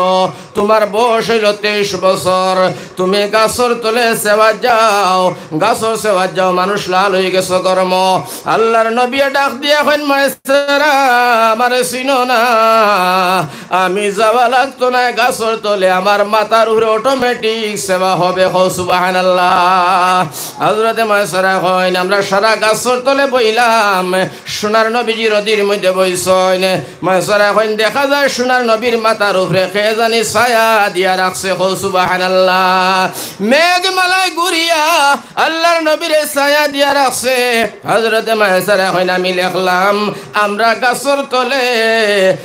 তুমার বয়স অইলো তেইশ বছর, তুমি গাছর তলে সেওয়াত যাও, গাছর সেওয়াত যাও, মানুষ লাল অইগেছো গরমো।" আল্লার নবীয়ে ডাক দিয়া কইন, "মায়সারা, আমারে চিনো না? আমি যাওয়া লাগতো নায় গাছর তলে, আমার মাথার উপরে অটোমেটিক সেবা হবে।" কও সুবহানাল্লাহ। হযরতে মায়সারায় কইন, "আমরা সারা গাছর তলে বইলাম, সোনার নবীজি রইদর মধ্যে বইছইন।" মায়সারায় কইন, "দেখা যায় সোনার নবীর মাথার উপরে কে জানি ছায়া দিয়া রাখছে।" কও সুবহানাল্লাহ। মেঘমালায় ঘুরিয়া আল্লার নবীরে ছায়া দিয়া রাখছে। হযরতে মায়সারায় কইন, "আমি লেখলাম, আমরা গাছর তলে,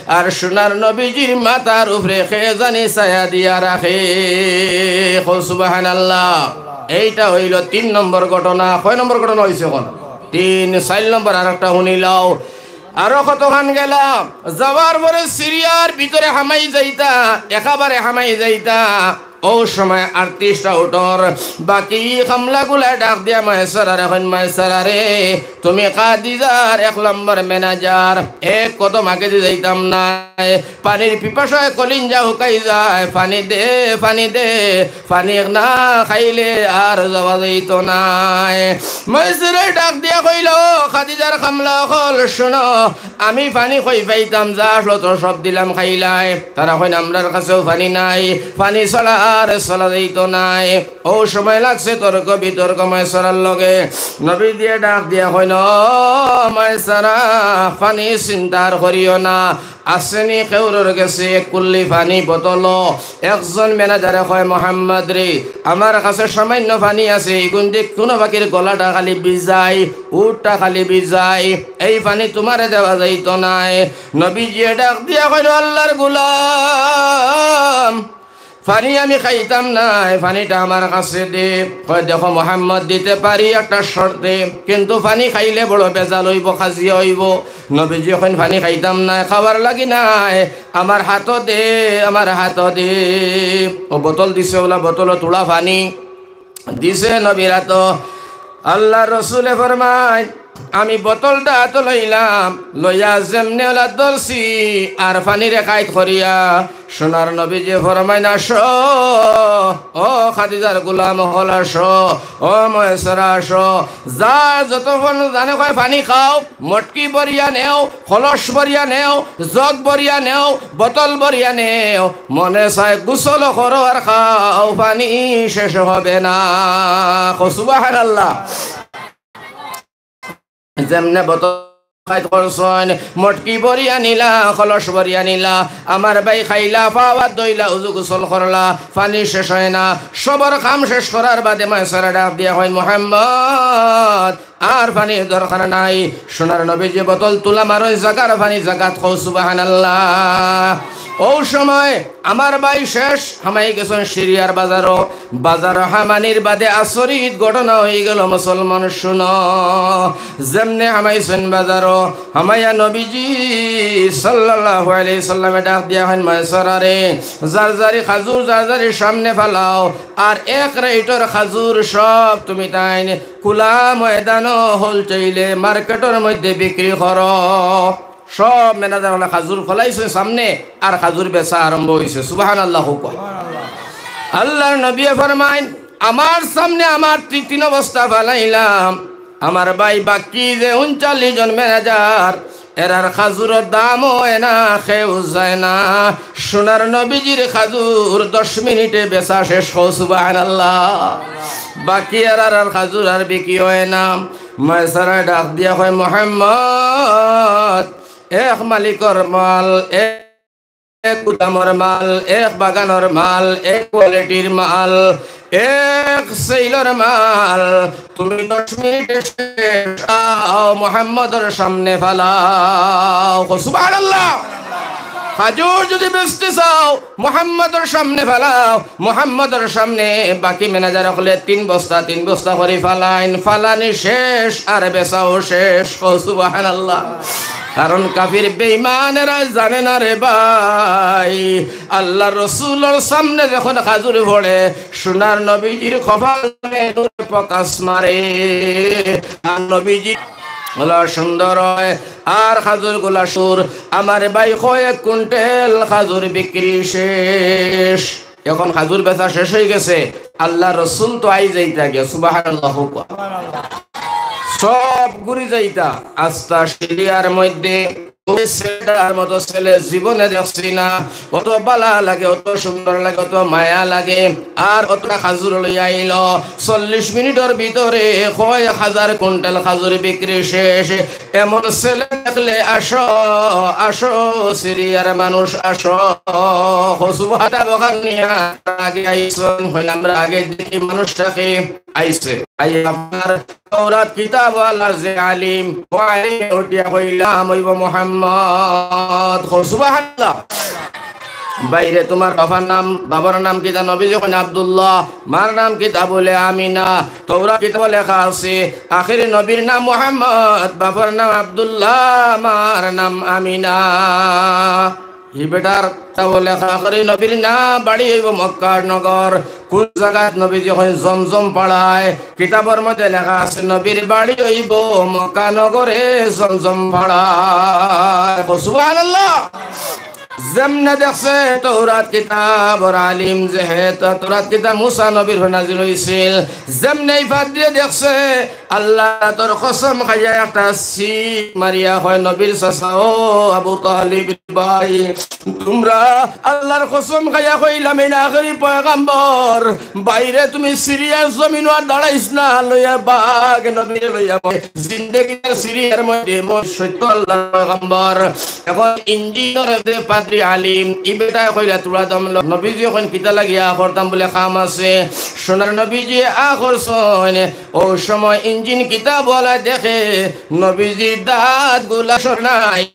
আর সোনার নবীজির মাথার উপরে কে জানি ছায়া দিয়া রাখে।" কও সুবহানাল্লাহ। এইটা অইলো তিন নম্বর ঘটনা। কয় নম্বর ঘটনা অইছে অখন? তিন। চাইর নম্বর আরেকটা হুনিলাও। আরো কতখান গেলা, যাওয়ার পরে সিরিয়ার ভিতরে হামাই যাইতা, একেবারে হামাই যাইতা। অউ সময় আটত্রিশটা উটর বাকি কামলাগুলায় ডাক দিয়া মায়সারারে কইন, "মায়সারারে, তুমি খাদিজার এক নম্বর ম্যানেজার, এক কদম আগেদি যাইতাম নায়। পানির পিপাসায় কলিঞ্জা হুকাই যায়, পানি দে, পানি দে, পানি না খাইলে আর যাওয়া যাইতো নায়।" মায়সারায় ডাক দিয়া কইল, "খাদিজার কামলা অকল, হুনো, আমি পানি কই পাইতাম, যা আসলো তো সব দিলাম, খাইলায়।" তারা কইন, "আমরার কাছেও পানি নাই, পানি ছাড়া আর চলা যাইতো নায়।" অউ সময় লাগছে তর্ক বিতর্ক মায়সারার লগে। নবীজিয়ে ডাক দিয়া কইন, "ও মায়সারা, পানি চিন্তা আর করিও না, আছেনি কেউরর গেছে এক কুল্লি পানি বোতল?" একজন ম্যানেজারে কয়, "মোহাম্মদ রে, আমার কাছে সামান্য পানি আছে, ইগুন দি কুনু বাকির গলাটা খালি ভিজাই, উটটা খালি ভিজাই, এই পানি তুমারে দেওয়া যাইতো নায়।" নবীজিয়ে ডাক দিয়া কইল, "আল্লার গুলাম, পানি আমি খাইতাম নায়, পানিটা আমার কাছে দে।" কয়, "দেখো মোহাম্মদ, দিতে পারি একটা শর্তে, কিন্তু পানি খাইলে বড় বেজাল অইবো, কাজিয়া অইবো।" নবীজিয়ে কইন, "পানি খাইতাম নায়, খাওয়ার লাগি নায়, আমার হাতো দে, আমার হাতো দে।" অউ বোতল দিছে, অউলা বোতলো তুড়া পানি দিছে নবীর আতো। আল্লার রসুলে ফরমাইন, আমি বোতলটা আতো লইলাম, লইয়া যেমনে অউলা ধরছি আর পানিরে কাইত করিয়া, সোনার নবীজিয়ে ফরমাইন, "আসো, ও খাদিজার গুলাম অকল আসো, ও মায়সারা আসো, যার যতক্ষণ জানে কয় পানি খাও, মটকি ভরিয়া নেও, কলস ভরিয়া নেও, জগ ভরিয়া নেও, বোতল ভরিয়া নেও, মনে চায় গোসল করো আর খাও, পানি শেষ হবে না।" কও সুবহানাল্লাহ। যেমনে বোতল কাইত করছইন, মটকি ভরিয়া নিলা, কলস ভরিয়া নিলা, আমার ভাই খাইলা, পাও আত ধইলা, উজু গোসল করলা, পানি শেষ অয় না। সবর কাম শেষ করার বাদে মায়সারা ডাক দিয়া কইন, "মোহাম্মদ, আর পানির দরকার নাই।" সোনার নবীজিয়ে বোতল তুলা মারইন, জাগার পানি জাগাত। কও সুবহানাল্লাহ। অউ সময় আমার ভাই শেষ, হামাই গেছইন সিরিয়ার বাজারো। বাজারো হামানির বাদে আচরিত ঘটনা অইগেলো, মুসলমান হুনো। যেমনে হামাইছইন বাজারো, হামাইয়া নবীজি সাল্লাল্লাহু আলাইহি সাল্লামে ডাক দিয়া কইন, "মায়সারারে, যার যারি খাজুর যার যারি সামনে ফালাও, আর এক রেইটর খাজুর সব তুমি তাইন খুলা ময়দানো, হোলসেলে মার্কেটর মধ্যে বিক্রি করো।" সব ম্যানেজার অকলে খাজুর ফালাইছে সামনে, আর খাজুর বেচা আরম্ভ অইছে। সুবহানাল্লাহ কউক্কা। আল্লার নবীয়ে ফরমাইন, আমার সামনে আমার তি-, তিন বস্তা ফালাইলাম, আমার ভাই বাকি যে ঊনচল্লিশ জন ম্যানেজার, এরার খাজুরর দাম অয় না, খেউ যায় না। সোনার নবীজির খাজুর দশ মিনিটে বেচা শেষ। কও সুবহানাল্লাহ। বাকি এরার আর খাজুর আর বিক্রি অয় না। মাইসারায় ডাক দিয়া কয়, "মোহাম্মদ, এক মালিকর মাল, এক গুদামর মাল, এক বাগানর মাল, এক কোয়ালিটির মাল, এক সেলর মাল, তুমি দশ মিনিটে শেষ, আও মোহাম্মদর সামনে ফালাও।" কও সুবহানাল্লাহ। খাজুর যদি বেচতে চাও, মোহাম্মদর সামনে ফালাও। মোহাম্মদর সামনে বাকি ম্যানেজার অকলে তিন বস্তা, তিন বস্তা করি ফালাইন, ফালানি শেষ আর বেচাও শেষ। কও সুবহানাল্লাহ। কারণ কাফির বেঈমানেরা জানে না রে ভাই, আল্লার রসুলর সামনে যখন খাজুর পড়ে, সোনার নবীজির কপালে নূরে প্রকাশ মারে। আর নবীজি বলা সুন্দর অয়, আর খাজুর গুলা সুর। আমার ভাই কয় এক কুইন্টাল খাজুর বিক্রি শেষ। এখন খাজুর বেচা শেষ অই গেছে, আল্লার রসুল তো আই যাইতা গিয়া, সুবহানাল্লাহ কউক্কা। সব ঘুরি যাইতা। আস্তা সিরিয়ার মধ্যে ওই ছেলেটার মতো ছেলে জীবনে দেখছি না। অত বালা লাগে, অত সুন্দর লাগে, অত মায়া লাগে। আর অতটা খাজুর লইয়া আইল। চল্লিশ মিনিটর ভিতরে কয় হাজার কুইন্টাল খাজুর বিক্রি শেষ। এমন ছেলে দেখলে আসো, আসো, সিরিয়ার মানুষ আসো। কও সুবহানাল্লাহ। বখান নিয়া আগে আইছইন, কইলাম, আমরা আগে দেখি মানুষটাকে। আইছে। আই আপনার তৌরাত কিতাবওয়ালা যে আলিম, ও আলিম উঠিয়া কইলা, "নাম অইবো মোহাম্মদ।" কও সুবহানাল্লাহ। ভাইরে, তুমার বাবার নাম, বাবার নাম কিতা? নবীজি কইন আব্দুল্লাহ। মার নাম কিতা? বলে আমিনা। তৌরাত কিতাবো লেখা আছে, আখেরি নবীর নাম মোহাম্মদ, বাবার নাম আব্দুল্লাহ, মার নাম আমিনা। হি বেটার কিতাবো লেখা, আখেরি নবীর নাম, বাড়ি অইবো মক্কার নগর। কুন জাগাত? নবীজি কইন জমজম পাড়ায়। কিতাবর মধ্যে লেখা আছে, নবীর বাড়ি অইবো মক্কা নগরে জমজম পাড়ায়। কও সুবহানাল্লাহ। যেমনে দেখছে তৌরাত কিতাবর আলিম, যেহেতু তৌরাত কিতাব মুসা নবীর উপর নাজিল অইছিল, যেমনে ই পাদ্রিয়ে দেখছে, আল্লার জাতর কসম খাইয়া একটা চিক মারিয়া কয়, "নবীর চাচা, ও আবু তালিব ভাই, তুমরা আল্লার কসম খাইয়া কইলাম, এইন আখেরি পয়গাম্বর, ভাইরে তুমি সিরিয়ার জমিনো আর দাঁড়াইছ না, লইয়া ভাগ, নবীরে লইয়া ভাগ।" জিন্দেগি সিরিয়ার মধ্যে মোর সত্য আল্লার পয়গাম্বর। এখন ইঞ্জিনর যে পাদ্রি আলিম, ই বেটায় কইলা, "তুরা দম ল।" নবীজি কইন, "কিতা লাগিয়া আ করতাম?" বলে, "কাম আছে।" সোনার নবীজি আ করছইন। অউ সময় ইঞ্জিন কিতাবওয়ালা দেখে নবীজির দাঁতগুলা সর নাই।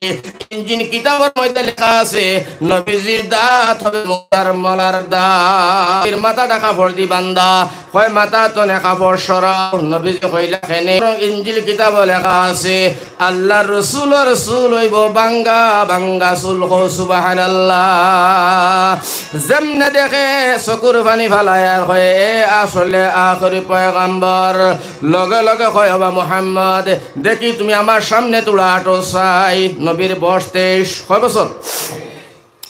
ইঞ্জিন কিতাবর মধ্যে লেখা আছে, নবীজির দাঁত হবে মুক্তার মলার দাঁত। এর মাথাটা কাপড় দি বান্ধা। কয়, "মাথা তনে কাপড় সরাও।" নবীজি কইলা, "কেনে?" ইঞ্জিল কিতাবো লেখা আছে, আল্লার রসুলর চুল অইবো ভাঙ্গা ভাঙ্গা চুল। কও সুবহানাল্লাহ। যেমনে দেখে চকুর পানি ফালায় আর কয়, "এ আসলে আখেরি পয়গাম্বর।" লগে লগে কয়, "ওবা মুহাম্মদ, দেখি তুমি আমার সামনে তুড়া আটো চাই।" নবীর বয়স তেইশ। কয় বছর?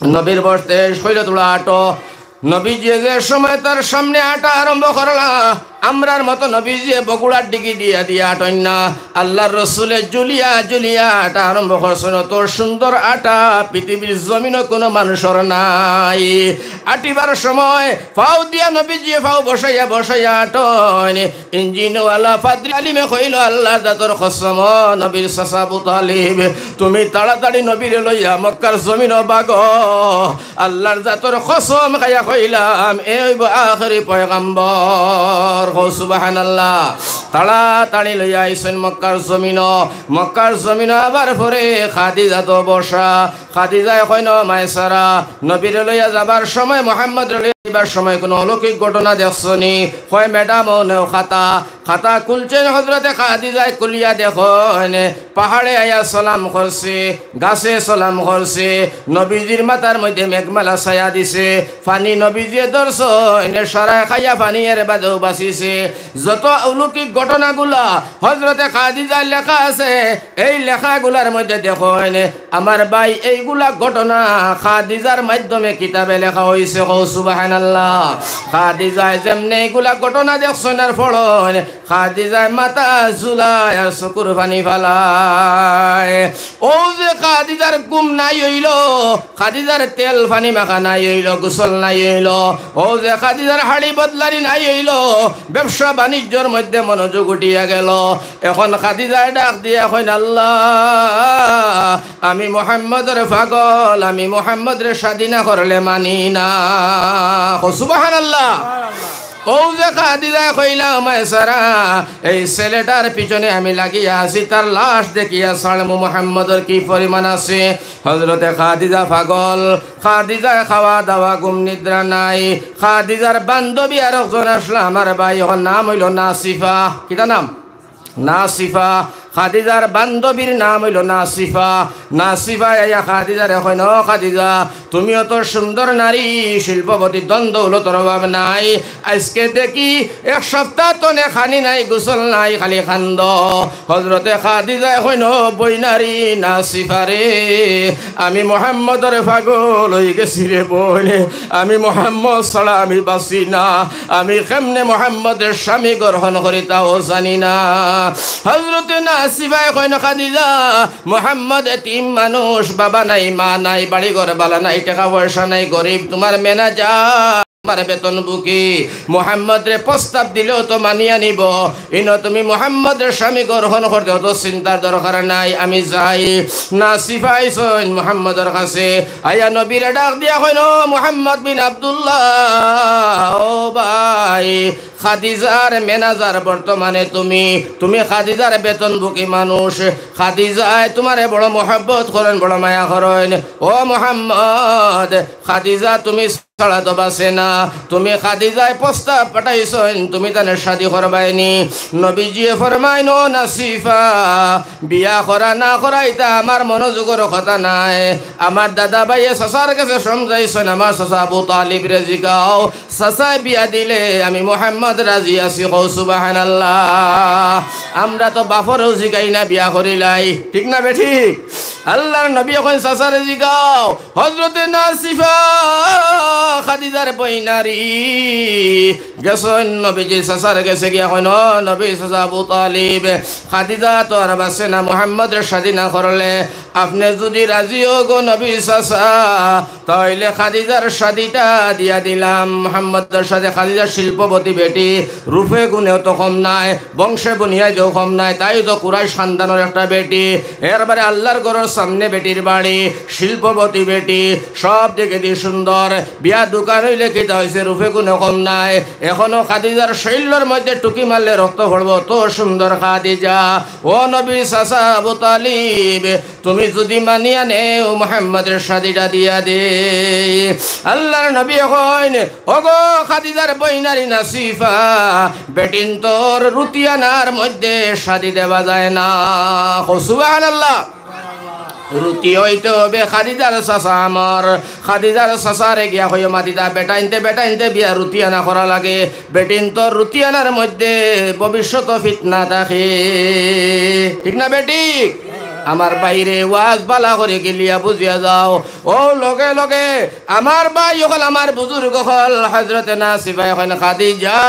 নবীর বয়স তেইশ। কইলা, "তুড়া আটো।" নবীজি যে সময় তার সামনে আটা আরম্ভ করলা, আমরার মতো নবীজি বগুড়ার ডিগি দিয়া দিয়া আটইন না। আল্লার রসুলে জুলিয়া জুলিয়া আটা আরম্ভ করছইন। অত সুন্দর আটা পৃথিবীর জমিনো কুনু মানুষর নাই। আটিবার সময় পাও দিয়া নবীজি পাও বসাইয়া বসাইয়া আটইন। ইঞ্জিনওয়ালা পাদ্রি আলিমে কইল, "আল্লার জাতর কসম, ও নবীর চাচা আবু তালিব, তুমি তাড়াতাড়ি নবীরে লইয়া মক্কার জমিনো ভাগো।" আল্লার জাতর কসম খাইয়া কইলাম, এ অইবো আখেরি পয়গাম্বর। কও সুবহানাল্লাহ। তাড়াতাড়ি লইয়া আইছইন মক্কার জমিনো। মক্কার জমিনো আবার পরে খাদিজা তো বসা। খাদিজায় কইন, "মাইসারা, নবীরে লইয়া যাবার সময়, মুহাম্মদরে লইয়া যাবার সময় কুনু অলৌকিক ঘটনা দেখছো নি?" কয়, "ম্যাডাম, অউ নেও খাতা।" খাতা খুলছইন হজরতে খাদিজায়, খুলিয়া দেখইন, পাহাড়ে আইয়া সালাম করছে, গাছে সালাম করছে, নবীজির মাথার মধ্যে মেঘমালা ছায়া দিছে, পানি নবীজিয়ে ধরছইন, সারায় খাইয়া পানি এর বাদেও বাঁচিছে। যত অলৌকিক ঘটনাগুলা হজরতে খাদিজার লেখা আছে, এই লেখাগুলার মধ্যে দেখইন, আমার ভাই, এইগুলা ঘটনা খাদিজার মাধ্যমে কিতাবে লেখা অইছে। কও সুবহানাল্লাহ। আল্লাহ। খাদিজায় যেমনে ইগুলা ঘটনা দেখছইন আর পড়ইন, খাদিজায় মাথা ঝুলায় আর চকুর পানি ফালায়। অউ যে খাদিজার ঘুম নাই অইলো, খাদিজার তেল পানি মাখা নাই অইলো, গোসল নাই অইলো, অউ যে খাদিজার হাড়ি বদলানি নাই অইলো, ব্যবসা বাণিজ্যর মধ্যে মনোযোগ উঠিয়া গেলো। এখন খাদিজায় ডাক দিয়া কইন, "আল্লাহ, আমি মুহাম্মদর পাগল, আমি মুহাম্মদরে শাদি না করলে মানি না।" কও সুবহানাল্লাহ। অউ যে খাদিজায় কইলা, "মায় সারা, এই ছেলেটার পিছনে আমি লাগিয়া আছি, তার লাশ দেখিয়া ছাড়মু মুহাম্মদর কি পরিমাণ আছে।" হযরতে খাদিজা পাগল, খাদিজায় খাওয়া দাওয়া ঘুম নিদ্রা নাই। খাদিজার বান্ধবী আরকজন আছলা আমার ভাই, অর নাম অইলো নাসিফা। কিতা নাম? নাসিফা। খাদিজার বান্ধবীর নাম অইলো নাসিফা। নাসিফায় আইয়া খাদিজারে কইন, "ও খাদিজা, তুমি অত সুন্দর নারী, শিল্পপতি, ধন দৌলতর অভাব নাই। আইজকে দেখি এক সপ্তাহ তনে খানি নাই, গোসল নাই, খালি কান্দো।" হযরতে খাদিজায় কইন, "ও বইনারি নাসিফারে, আমি মুহাম্মদর পাগল অইগেছি রে বইন, আমি মুহাম্মদ ছাড়া আমি বাঁচি না, আমি কেমনে মুহাম্মদর স্বামী গ্রহণ করি তাও জানি না।" হযরতে নাসিফায় কইন, "খাদিজা, মুহাম্মদ এতিম মানুষ, বাবা নাই, মা নাই, বাড়ি ঘর বালা নাই, টেকা পয়সা নাই, গরিব, তুমার ম্যানেজার, তুমার বেতনভোগী, মুহাম্মদরে প্রস্তাব দিলেও তো মানিয়া নিবো। ইনো তুমি মুহাম্মদর স্বামী গ্রহণ করতে অত চিন্তার দরকার নাই, আমি যাই।" নাসিফা আইছইন মুহাম্মদর কাছে, আইয়া নবীরে ডাক দিয়া কইন, "ও মুহাম্মদ বিন আব্দুল্লাহ, ও ভাই, খাদিজার ম্যানেজার বর্তমানে তুমি, তুমি খাদিজার বেতনভোগী মানুষ, খাদিজায় তুমারে বড় মহব্বত করইন, বড় মায়া করইন। ও মুহাম্মদ, খাদিজা তুমি ছাড়া তো বাঁচে না, তুমি খাদিজায় প্রস্তাব পাঠাইছইন, তুমি তানে শাদি করবায়নি।" নবীজিয়ে ফরমাইন, "ও নাসিফা, বিয়া করা না করা ইতা আমার মনোযোগর কথা নায়। আমার দাদা ভাইয়ে চাচার গেছে সমঝাইছইন, আমার চাচা আবু তালিবরে জিগাও, চাচায় বিয়া দিলে আমি মুহাম্মদ রাজি আছি।" কও সুবহানাল্লাহ। আমরা তো বাপরেও জিগাই না, বিয়া করিলাই, ঠিক না বেঠিক? আল্লাহর নবী অখন চাচারে জিগাও। হযরতে নাসিফা, খাদিজার বইনারি, গেছইন নবীজির চাচার গেছে গিয়া কইন, "ও নবীর চাচা আবু তালিব, খাদিজা তো আর বাঁচে না, মুহাম্মদরে শাদি না করলে, আপনে যুদি রাজি অও গো নবীর চাচা, তাইলে খাদিজার শাদিটা দিয়া দিলাম মুহাম্মদর সাথে।" খাদিজা শিল্পপতি বেটি, রূপে গুণেও তো কম নায়, বংশে বুনিয়াদেও কম নায়, তাই তো কুরাইশ খানদানর একটা বেটি। এরবারে আল্লাহর ঘরর সামনে বেটির বাড়ি, শিল্পপতি বেটি, সব দিকেদি সুন্দর। বিয়া দোকান অইলে কিতা অইছে, রূপে গুণে কম নায়। অখনো খাদিজার শইল্লর মধ্যে টুকি মারলে রক্ত পড়বো, অত সুন্দর খাদিজা। ও নবীর চাচা আবু তালিব, তুমি যুদি মানিয়া নেও, মুহাম্মদরে শাদিটা দিয়া দেই। আল্লাহর নবী কইন, "ওগো খাদিজার বইনারি নাসিফা, বেটিন্তর রুটি আনার মধ্যে শাদি দেওয়া যায় না।" কও সুবহানাল্লাহ। রুটি অইতে অইবে খাদিজার চাচা আমার। খাদিজার চাচারে গিয়া কইও মাতিতা, বেটাইন্তে, বেটাইন্তে বিয়া রুটি আনা করা লাগে। বেটিন্তর রুটি আনার মধ্যে ভবিষ্যত ফিতনা থাকে। ঠিক না বেঠিক? আমার ভাইরে ওয়াজ বালা করি গিলিয়া বুঝিয়া যাও। অউ লগে লগে আমার ভাই অকল, আমার বুজুর্গ অকল, হযরতে নাসিফায় কইন, "খাদিজা,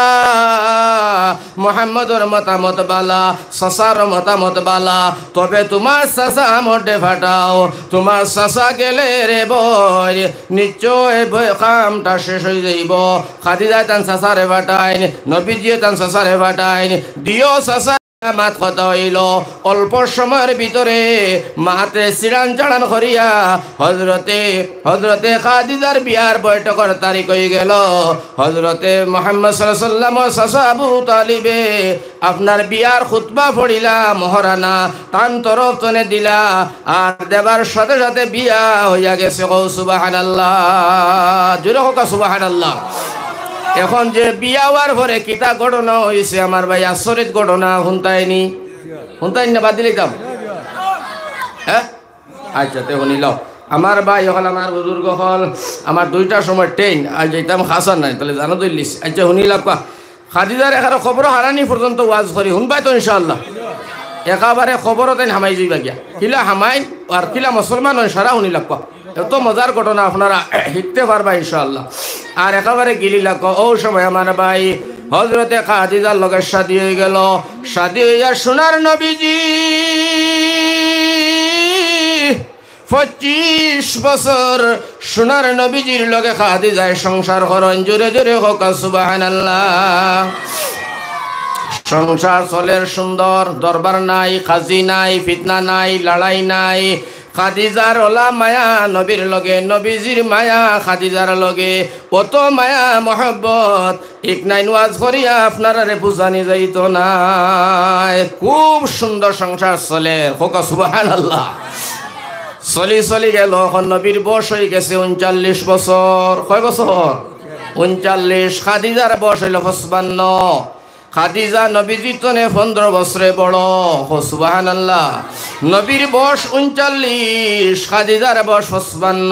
মুহাম্মদর মতামত বালা, চাচার মতামত বালা, তবে তুমার চাচা আমরে পাঠাও। তুমার চাচা গেলে রে বইন, নিশ্চয় বই কামটা শেষ অইযাইবো।" খাদিজায় তান চাচারে পাঠাইন, নবীজিয়ে তান চাচারে পাঠাইন, দিও চাচা। মাত কথা অইলো, অল্প সময়র ভিতরে মাতে ছিড়ান ছাড়ান করিয়া হযরতে, হযরতে খাদিজার বিয়ার বৈঠকর তারিখ অইগেলো। হযরতে মুহাম্মদ সাল্লাল্লাহু আলাইহি ওয়াসাল্লামর চাচা আবু তালিবে আপনার বিয়ার খুতবা পড়িলা, মোহরানা তান তরফ তনে দিলা, আর দেবার সাথে সাথে বিয়া অইয়া গেছে। কও সুবহানাল্লাহ, জোরে কও সুবহানাল্লাহ। এখন যে বিয়া অওয়ার পরে কিতা ঘটনা অইছে আমার ভাই, আচরিত ঘটনা। হুনতায়নি? হুনতায়নি না বাদ দিলাইতাম? হ্যাঁ? আচ্ছা, তে হুনিলাও। আমার ভাই অকল, আমার বুজুর্গ অকল, আমার দুইটার সময় ট্রেন, আইজ যাইতাম খাসা নাই, তাইলে জানো তো ইলিশ। আচ্ছা, হুনিলাও। খাদিজার এখানে কবর হারানি পর্যন্ত ওয়াজ করি, হুনবায় তো ইনশাআল্লাহ? একেবারে কবরো তাইন হামাই যাইবা গিয়া। কিলা হামাইন আর কিলা মুসলমান অইন সারা হুনি লাগবা। এত মজার ঘটনা, আপনারা হিকতে পারবা ইনশাআল্লাহ। আর একেবারে গিলি লাগবা। অউ সময় আমার ভাই হযরতে খাদিজার লগে শাদি অইগেলো। শাদি অইয়া সোনার নবীজি পঁচিশ বছর সোনার নবীজির লগে খাদিজায় সংসার করইন। জোরে জোরে কউক্কা সুবহানাল্লাহ। সংসার চলের সুন্দর, দরবার নাই, কাজি নাই, ফিতনা নাই, লড়াই নাই। খাদিজার অলা মায়া নবীর লগে, নবীজির মায়া খাদিজার লগে, অত মায়া মহব্বত, ইকনাইন ওয়াজ করিয়া আপনারারে বুঝানি যাইতো নায়। খুব সুন্দর সংসার চলের, কউক্কা সুবহানাল্লাহ। চলি চলি গেলো, অখন নবীর বয়স অইগেছে ঊনচল্লিশ বছর। কয় বছর? ঊনচল্লিশ। খাদিজার বয়স অইলো পঁচপান্ন। খাদিজা নবীজির তনে পনরো বছরে বড়। কউক্কা সুবহানাল্লাহ। নবীর বয়স ঊনচল্লিশ, খাদিজার বয়স পঁচপান্ন।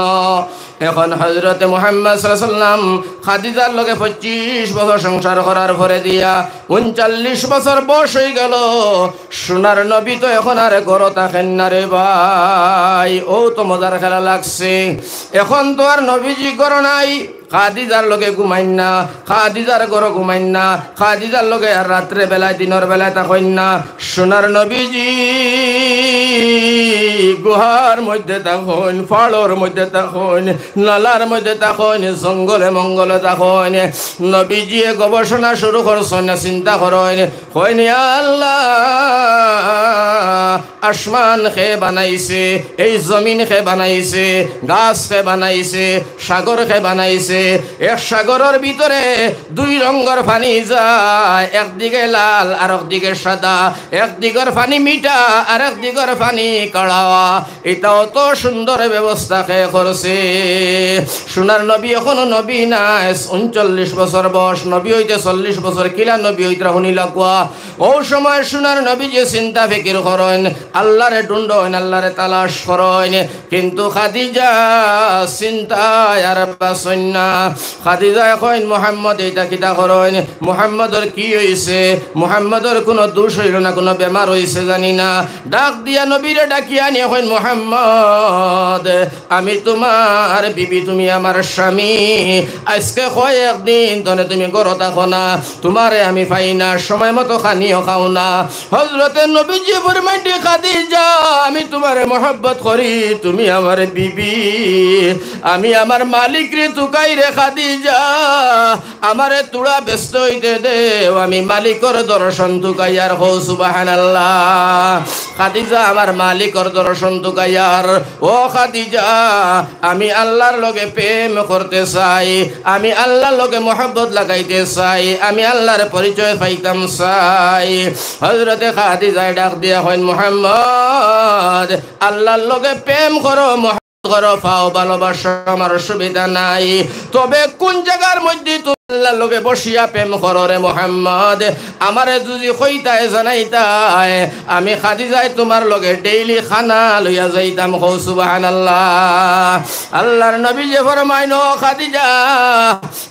অখন হযরতে মুহাম্মদ সাল্লাল্লাহু আলাইহি ওয়াসাল্লাম খাদিজার লগে পঁচিশ বছর সংসার করার পরে দিয়া ঊনচল্লিশ বছর বয়স অইগেলো। সোনার নবী তো অখন আর ঘরো থাকইন না রে ভাই, অউ তো মজার খেলা লাগছে। অখন তো আর নবীজি ঘরো নাই, খাদিজার লগে ঘুমাইন না, খাদিজার ঘরো ঘুমাইন না, খাদিজার লগে আর রাত্রে বেলায় দিনর বেলায় থাকইন না। সোনার নবীজি গুহার মধ্যে থাকইন, ফাড়র মধ্যে থাকইন, নালার মধ্যে থাকইন, জঙ্গলে মঙ্গলে থাকইন। নবীজিয়ে গবেষণা শুরু করছইন, চিন্তা করইন, কইন, "ইয়া আল্লাহ, আসমান কে বানাইছে, এই জমিন কে বানাইছে, গাছ কে বানাইছে, সাগর কে বানাইছে?" এক সাগরর ভিতরে দুই রঙর পানি যায়, একদিকে লাল আর একদিকে সাদা, একদিকর পানি মিঠা আর একদিকর পানি কাড়া। ইতা অত সুন্দর ব্যবস্থা কে করছে? সোনার নবী অখনো নবী নায়, ঊনচল্লিশ বছর বয়স, নবী অইতে চল্লিশ বছর, কিলা নবী অইতরা হুনি লাগবা। অউ সময় সোনার নবীজি চিন্তা ফিকির করইন, আল্লারে ঢুন্ডইন, আল্লারে তালাশ করইন, কিন্তু খাদিজা চিন্তায় আর বাঁচইন না। খাদিজায় কইন, "মুহাম্মদ, ইতা কিতা করইন? মুহাম্মদর কি অইছে? মুহাম্মদর কুনু দুষ অইলো না, কুনু বেমার অইছে জানি না।" ডাক দিয়া নবীরে ডাকিয়া আনিয়া কইন, "মুহাম্মদ, আমি তুমার বিবি, তুমি আমার স্বামী। আইজকে কয়েক দিন তনে তুমি ঘরো থাকো না, তুমারে আমি পাই না, সময় মতো খানিও খাও না।" হযরতে নবীজি ফরমাইন, "খাদিজা, আমি তুমারে মহব্বত করি, তুমি আমার বিবি, আমি আমার মালিকরে তুকাই রে খাদিজা, আমারে থুড়া ব্যস্ত অইতে দেও, আমি মালিকর দর্শন তুকাইয়ার।" কও সুবহানাল্লাহ। খাদিজা আমার মালিকর দর্শন তুকাইয়ার। ও খাদিজা, আমি আল্লার লগে প্রেম করতে চাই, আমি আল্লার লগে মহব্বত লাগাইতে চাই, আমি আল্লার পরিচয় পাইতাম চাই। হযরতে খাদিজায় ডাক দিয়া কইন, "মুহাম্মদ, আল্লার লগে প্রেম করো, মহব্বত করো, পাও ভালোবাসা, আমার অসুবিধা নাই। তবে কুন জাগার মধ্যে তুমি আল্লার লগে বসিয়া প্রেম করো রে মুহাম্মদ, আমারে যুদি কইতায়, জানাইতায়, আমি খাদিজায় তুমার লগে ডেইলি খানা লইয়া যাইতাম।" কও সুবহানাল্লাহ। আল্লার নবীজি ফরমাইন, "ও খাদিজা,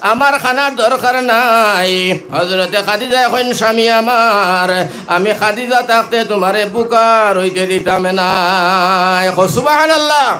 আমার খানার দরকার নাই।" হযরতে খাদিজায় কইন, "স্বামী আমার, আমি খাদিজা থাকতে তুমারে ভুকা রইতে দিতাম নায়।" কও সুবহানাল্লাহ।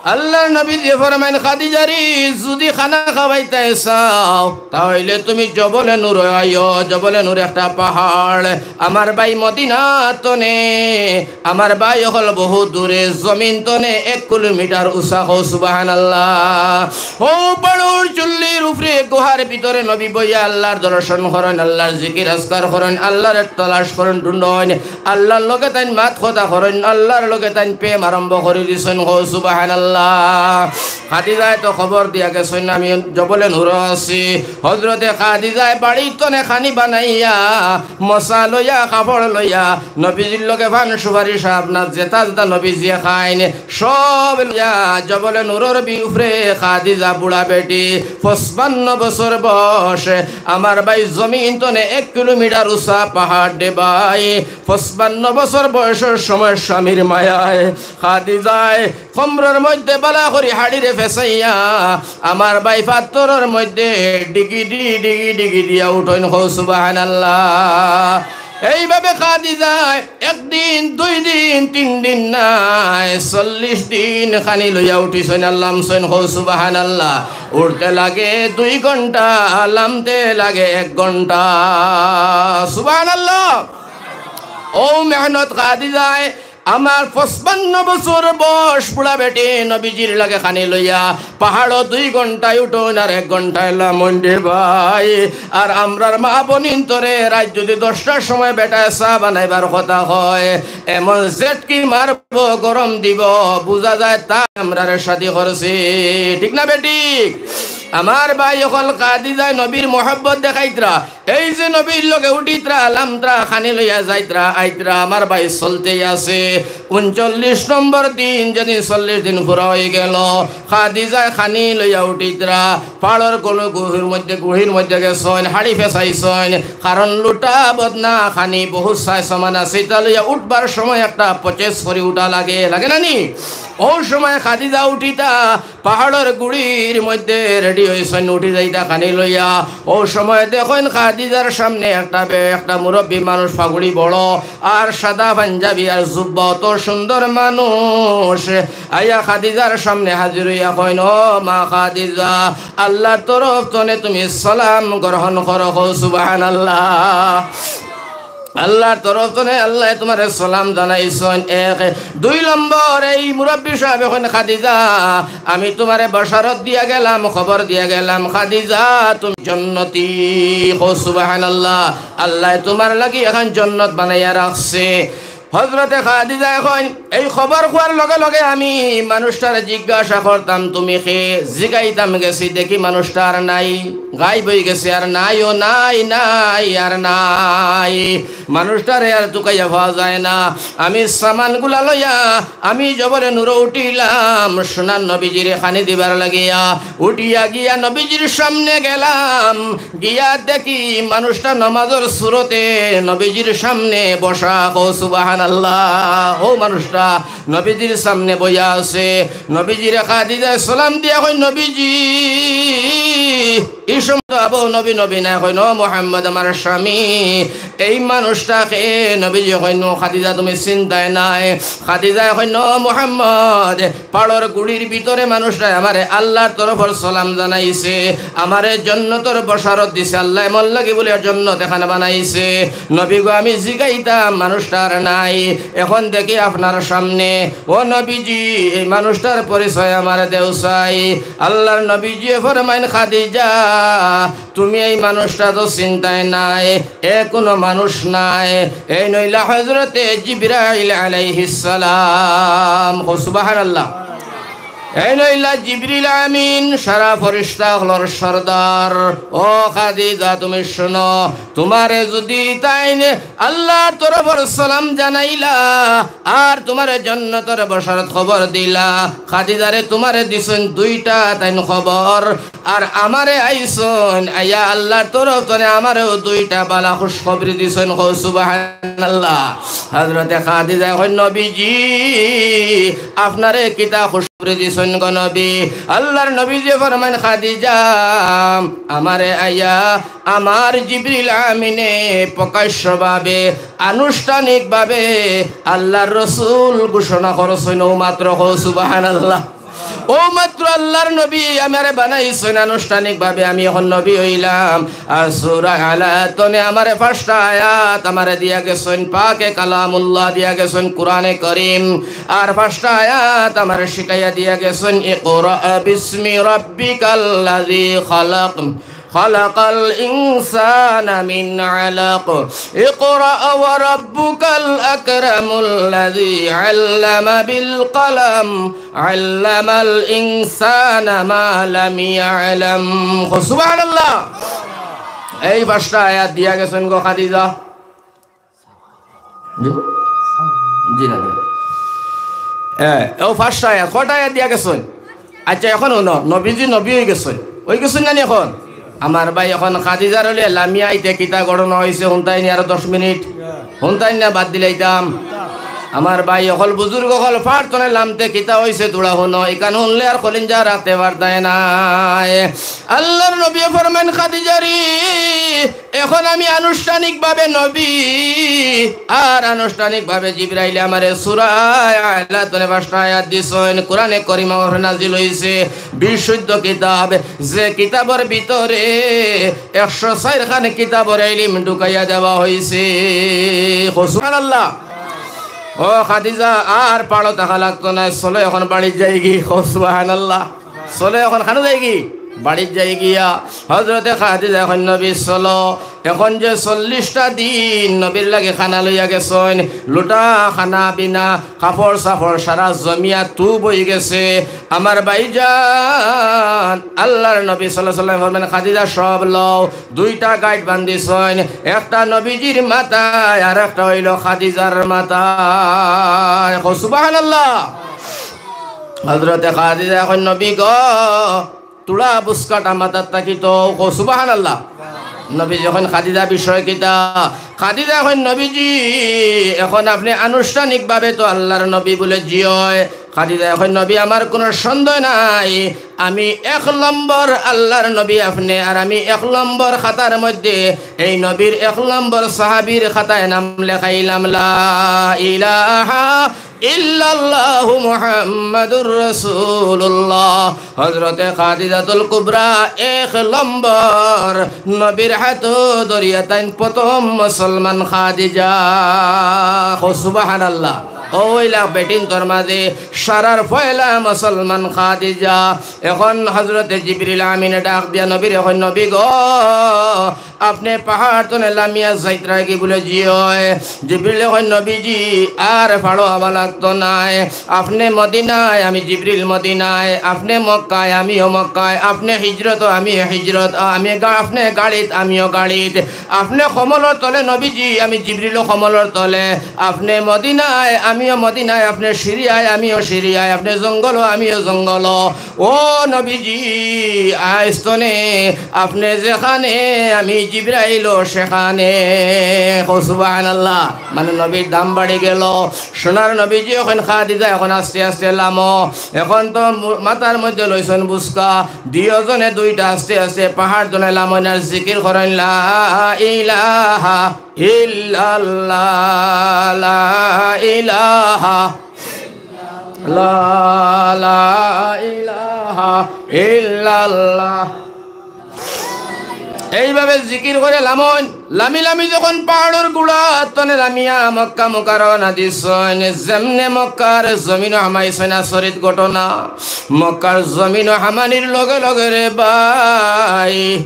আল্লার নবীজি ফরমাইন, "খাদিজারে যুদি খানা খাওয়াইতায় চাও, তা অইলে তুমি জবলে নূরো আইও।" জবলে নূর একটা পাহাড়। আমার ভাই মদিনা তনে, আমার ভাই অকল বহুত দূরে, জমিন তনে এক কিলোমিটার উচা। কও সুবহানাল্লাহ। অউ পাহাড়র চূড়ার উপরে গুহার ভিতরে নবী বইয়া আল্লার দর্শন করইন, আল্লার জিকির আজকার করইন, আল্লারে তালাশ করইন, ঢুন্ডইন। আল্লার লগে তাইন মাত কথা করইন, আল্লার লগে তাইন প্রেম আরম্ভ করি দিছইন। কও সুবহানাল্লাহ। খাদিজায় তো খবর দিয়া গেছইন, "আমি জবলে নূরো আছি।" হযরতে খাদিজায় বাড়ির তনে খানি বানাইয়া, মশা লইয়া, কাপড় লইয়া, নবীজির লগে পান সুপারি সাবনাত যেতা যেতা নবীজিয়ে খাইন, সব লইয়া জবলে নূরর বি-, উপরে খাদিজা বুড়া বেটি, পঁচপান্ন বছর বয়স, আমার ভাই জমিন তনে এক কিলোমিটার উচা পাহাড় রে ভাই। পঁচপান্ন বছর বয়সর সময় স্বামীর মায়ায় খাদিজায় কমরর মধ্যে বালা করি হাড়িরে ফেসাইয়া আমার ভাই পাত্থরর মধ্যে ডিগি ডি, ডিগি ডিগি দিয়া উঠইন। কও সুবহানাল্লাহ। এইভাবে খাদিজায় একদিন, দুই দিন, তিন দিন নায়, চল্লিশ দিন খানি লইয়া উঠিছইন আর লামছইন। কও সুবহানাল্লাহ। উঠতে লাগে দুই ঘন্টা, লামতে লাগে এক ঘন্টা। সুবহানাল্লাহ। অউ মেহনত খাদিজায় আমার পঁচপান্ন বছর বয়স বুড়া বেটি নবীজির লগে খানি লইয়া পাহাড়ো দুই ঘন্টায় উঠইন আর এক ঘন্টায় লামইন রে ভাই। আর আমরার মা বইনিন্তরে রাইত যদি দশটার সময় বেটায় চা বানাইবার কথা কয়, এমন জেটকি মারবো, গরম দিবো, বুঝা যায় তাই আমরারে শাদি করছে। ঠিক না বেঠিক? আমার ভাই অকল, খাদিজায় নবীর মহব্বত দেখাইতরা। এই যে নবীর লগে উঠিতরা, লামতরা, খানি লইয়া যাইতরা, আইতরা, আমার ভাই চলতেই আছে। ঊনচল্লিশ নম্বর দিন, যেদিন চল্লিশ দিন পুরা অইগেলো, খাদিজায় খানি লইয়া উঠিতরা, পাহাড়র কুনু গুহির মধ্যে, গুহির মধ্যে গেছইন, হাড়ি ফেছাইছইন, কারণ লুটা বদনা খানি বহুত সাইজ সামান আছে, ইতা লইয়া উঠবার সময় একটা পচেস করি উঠা লাগে, লাগে না নি? অউ সময় খাদিজা উঠিতা পাহাড়র গুড়ির মধ্যে রেডি অইছইন, উঠি যাইতা খানি লইয়া। অউ সময় দেখইন খাদিজার সামনে একটা বে-, একটা মুরব্বি মানুষ, পাগুড়ি বড়, আর সাদা পাঞ্জাবি আর জুব্বা, অত সুন্দর মানুষ। আইয়া খাদিজার সামনে হাজির অইয়া কইন, "ও মা খাদিজা, আল্লার তরফ তনে তুমি সালাম গ্রহণ করো।" কও সুবহানাল্লাহ। আল্লার তরফ তনে আল্লায় তুমারে সালাম জানাইছইন। এক। দুই নম্বর, এই মুরব্বি সাবে কইন, "খাদিজা, আমি তুমারে বশারত দিয়া গেলাম, খবর দিয়া গেলাম, খাদিজা, তুমি জন্নতি।" কও সুবহানাল্লাহ। আল্লায় তুমার লাগি এখান জন্নত বানাইয়া রাখছে। হজরতে খাদিজায় কইন, এই খবর কওয়ার লগে লগে আমি মানুষটারে জিজ্ঞাসা করতাম, "তুমি কে?" জিগাইতাম গেছি, দেখি মানুষটা আর নাই, গায়েব অইগেছে, আর নাই, ও নাই, নাই, আর নাই। মানুষটারে আর তুকাইয়া পাওয়া যায় না। আমি সামানগুলা লইয়া আমি জবলে নূরো উঠিলাম, সোনার নবীজিরে খানি দিবার লাগিয়া। উঠিয়া গিয়া নবীজির সামনে গেলাম, গিয়া দেখি মানুষটা নামাজর সুরতে নবীজির সামনে বসা। কও সুবহানাল্লাহ। অউ মানুষটা নবীজির সামনে বইয়া আছে। নবীজিরে খাদিজায় সালাম দিয়া কইন, "নবীজি।" ই সময় তো আবু নবী নবী নায়, কইন, "ও মুহাম্মদ, আমার স্বামী।" এই মানুষটা কে? নবীজি কইন, "খাদিজা, তুমি চিন্তায় নাই।" খাদিজায় কইন, "ও মুহাম্মদ, পাহাড়র গুড়ির ভিতরে মানুষটায় আমারে আল্লার তরফর সালাম জানাইছে, আমারে জন্নতর বশারত দিছে, আল্লায় মোর লাগি বুলে জন্নত এখান বানাইছে। নবী গো, আমি জিগাইতাম, মানুষটা আর নাই, এখন দেখি আপনার সামনে। ও নবীজি, এই মানুষটার পরিচয় আমারে দেও চাই।" আল্লার নবীজিয়ে ফরমাইন, "খাদিজা, তুমি এই মানুষটা তো চিন্তায় নাই, এ কুনু মানুষ নায়, এইন অইলা হজরতে জিবরাইল আলাইহিস সালাম।" কও সুবহানাল্লাহ। এইন অইলা জিবরিল আমিন, সারা ফিরিস্তা অকলর সর্দার। ও খাদিজা, তুমি শুনো, তুমারে যুদি তাইন আল্লার তরফর সালাম জানাইলা, আর তুমারে জন্নতর বশারত খবর দিলা, খাদিজারে তুমারে দিছইন দুইটা তাইন খবর, আর আমারে আইছইন, আইয়া আল্লার তরফ তনে আমারেও দুইটা বালা খুশখবরি দিছইন। কও সুবহানাল্লাহ। হজরতে খাদিজায় কইন, "নবীজি, আপনারে কিতা খুশখবরি দিছইন গো নবী?" আল্লার নবীজিয়ে ফরমাইন, "খাদিজা, আমারে আইয়া আমার জিবরিল আমিনে প্রকাশ্যভাবে, আনুষ্ঠানিকভাবে আল্লার রসুল ঘোষণা করছইন অউ মাত্র।" কও সুবহানাল্লাহ। অউ মাত্র আল্লার নবী আমারে বানাইছইন আনুষ্ঠানিকভাবে, আমি এখন নবী অইলাম। আর সূরা আলা তনে আমারে পাঁচটা আয়াত আমারে দিয়া গেছইন, পাকে কালামুল্লাহ দিয়া গেছইন, কুরআনে করিম। আর পাঁচটা আয়াত আমারে শিখাইয়া দিয়া গেছইন, "ইকরা বিসমি রাব্বিকাল্লাযী খালাক।" خلق الإنسان من علق. اقرأ وربك الأكرم الذي علم بالقلم. علم الإنسان ما لم يعلم. সুবহানাল্লাহ। এই পাঁচটা আয়াত দিয়া গেছইন গো খাদিজা। জি? জি না, জি না। এ, অউ পাঁচটা আয়াত, কয়টা আয়াত দিয়া গেছইন? আচ্ছা, এখন হুনো, নবীজি নবী অইগেছইন। অইগেছইন না নি এখন? আমার ভাই, এখন খাদিজার অইলে লামিয়া আইতে কিতা ঘটনা অইছে, হুনতায় নি আরো দশ মিনিট? হুনতায় নি না বাদ দিলাইতাম? আমার ভাই অকল, বুজুর্গ অকল, পাহাড় তনে লামতে কিতা অইছে থুড়া হুনো, ইখান হুনলে আর কলিজা রাখতে পারতায় নায়। আল্লার নবী ফরমাইন, খাদিজা রে, এখন আমি আনুষ্ঠানিকভাবে নবী, আর আনুষ্ঠানিকভাবে জিব্রাইলে আমারে সূরা আলা তনে পাঁচটা আয়াত দিছইন, কোরআনে করিম আমার নাজিল অইছে, বিশুদ্ধ কিতাব, যে কিতাবর ভিতরে একশো চাইর খান কিতাবর ইলিম ঢুকাইয়া দেওয়া অইছে। কও সুবহানাল্লাহ। ও খাদিজা, আর পাহাড়ো থাকা লাগতো নায়, চলো এখন বাড়িত যাইগি। কও সুবহানাল্লাহ। চলো এখন কানো যাইগি? বাড়িত যাইগিয়া। হজরতে খাদিজায় কইন, নবী চলো। এখন যে চল্লিশটা দিন নবীর লাগি খানা লইয়া গেছইন, লুটা খানা বিনা কাপড় চাপড় সারা জমিয়া তুব অইগেছে। আমার ভাইজান, আল্লার নবী সাল্লাল্লাহু আলাইহি ওয়াসাল্লাম ফরমাইন, খাদিজা সব লও। দুইটা গাইট বান্ধিছইন, একটা নবীজির মাথায় আর একটা অইলো খাদিজার মাথায়। কও সুবহানাল্লাহ। হজরতে খাদিজায় কইন, নবী গো, থুড়া বুসকাটা মাথাত থাকি তো। কও সুবহানাল্লাহ। নবীজিয়ে কইন, খাদিজা, বিষয় কিতা? খাদিজায় কইন, নবীজি, এখন আপনে আনুষ্ঠানিকভাবে তো আল্লার নবী বুলে জি অয়। খাদিজায় কইন, নবী, আমার কুনু সন্দেহ নাই, আমি এক নম্বর আল্লার নবী আপনে, আর আমি এক নম্বর খাতার মধ্যে এই নবীর এক নম্বর সাহাবীর খাতায় নাম লেখাইলাম, লা ইলাহা ইল্লাল্লাহু মুহাম্মাদুর রাসূলুল্লাহ। হজরতে খাদিজাতুল কুবরা এক নম্বর নবীর হাতো ধরিয়া তাইন প্রথম মুসলমান খাদিজা। কও সুবহানাল্লাহ। অউ অইলা বেটিন্তর মাঝে সারার পয়লা মুসলমান খাদিজা। এখন হজরতে জিবরিল আমিনে ডাক দিয়া নবীরে কইন, নবী গো, আপনে পাহাড় তনে লামিয়া যাইতরা গি বুলে জি অয়। জিবরিলে কইন, নবীজি, আর পাহাড়ো আওয়া লাগতো নায়। আপনে মদিনায়, আমি জিবরিল মদিনায়, আপনে মক্কায়, আমিও মক্কায়, আপনে হিজরতো, আমিও হিজরত, আমি গা-, আপনে গাড়িত, আমিও গাড়িত, আপনে কমলর তলে নবীজি, আমি জিবরিলও কমলর তলে, আপনে মদিনায়, আমিও মদিনায়, আপনে সিরিয়ায়, আমিও সিরিয়ায়, আপনে জঙ্গলো, আমিও জঙ্গলো। ও নবীজি, আইজ তনে আপনে যেখানে, আমি জিবরাইলও সেখানে। কও সুবহানাল্লাহ। মানে নবীর দাম বাড়ি গেল। সোনার নবীজি অখন খাদিজা, এখন আস্তে আস্তে লামো। এখন তো মু-, মাথার মধ্যে লইছইন বুসকা, দুইওজনে দুইটা আস্তে আস্তে পাহাড় তনে লামইন আর জিকির করইন, লা ইলাহা ইল্লাল্লাহ, লা ইলাহা লা, লা ইলাহা ইল্লাল্লাহ। এইভাবে জিকির করে লামইন। লামি লামি যখন পাহাড়র গুড়া তনে লামিয়া মক্কা মুকাররমা দিছইন, যেমনে মক্কার জমিনো হামাইছইন, আচরিত ঘটনা। মক্কার জমিনো হামানির লগে লগে রে ভাই,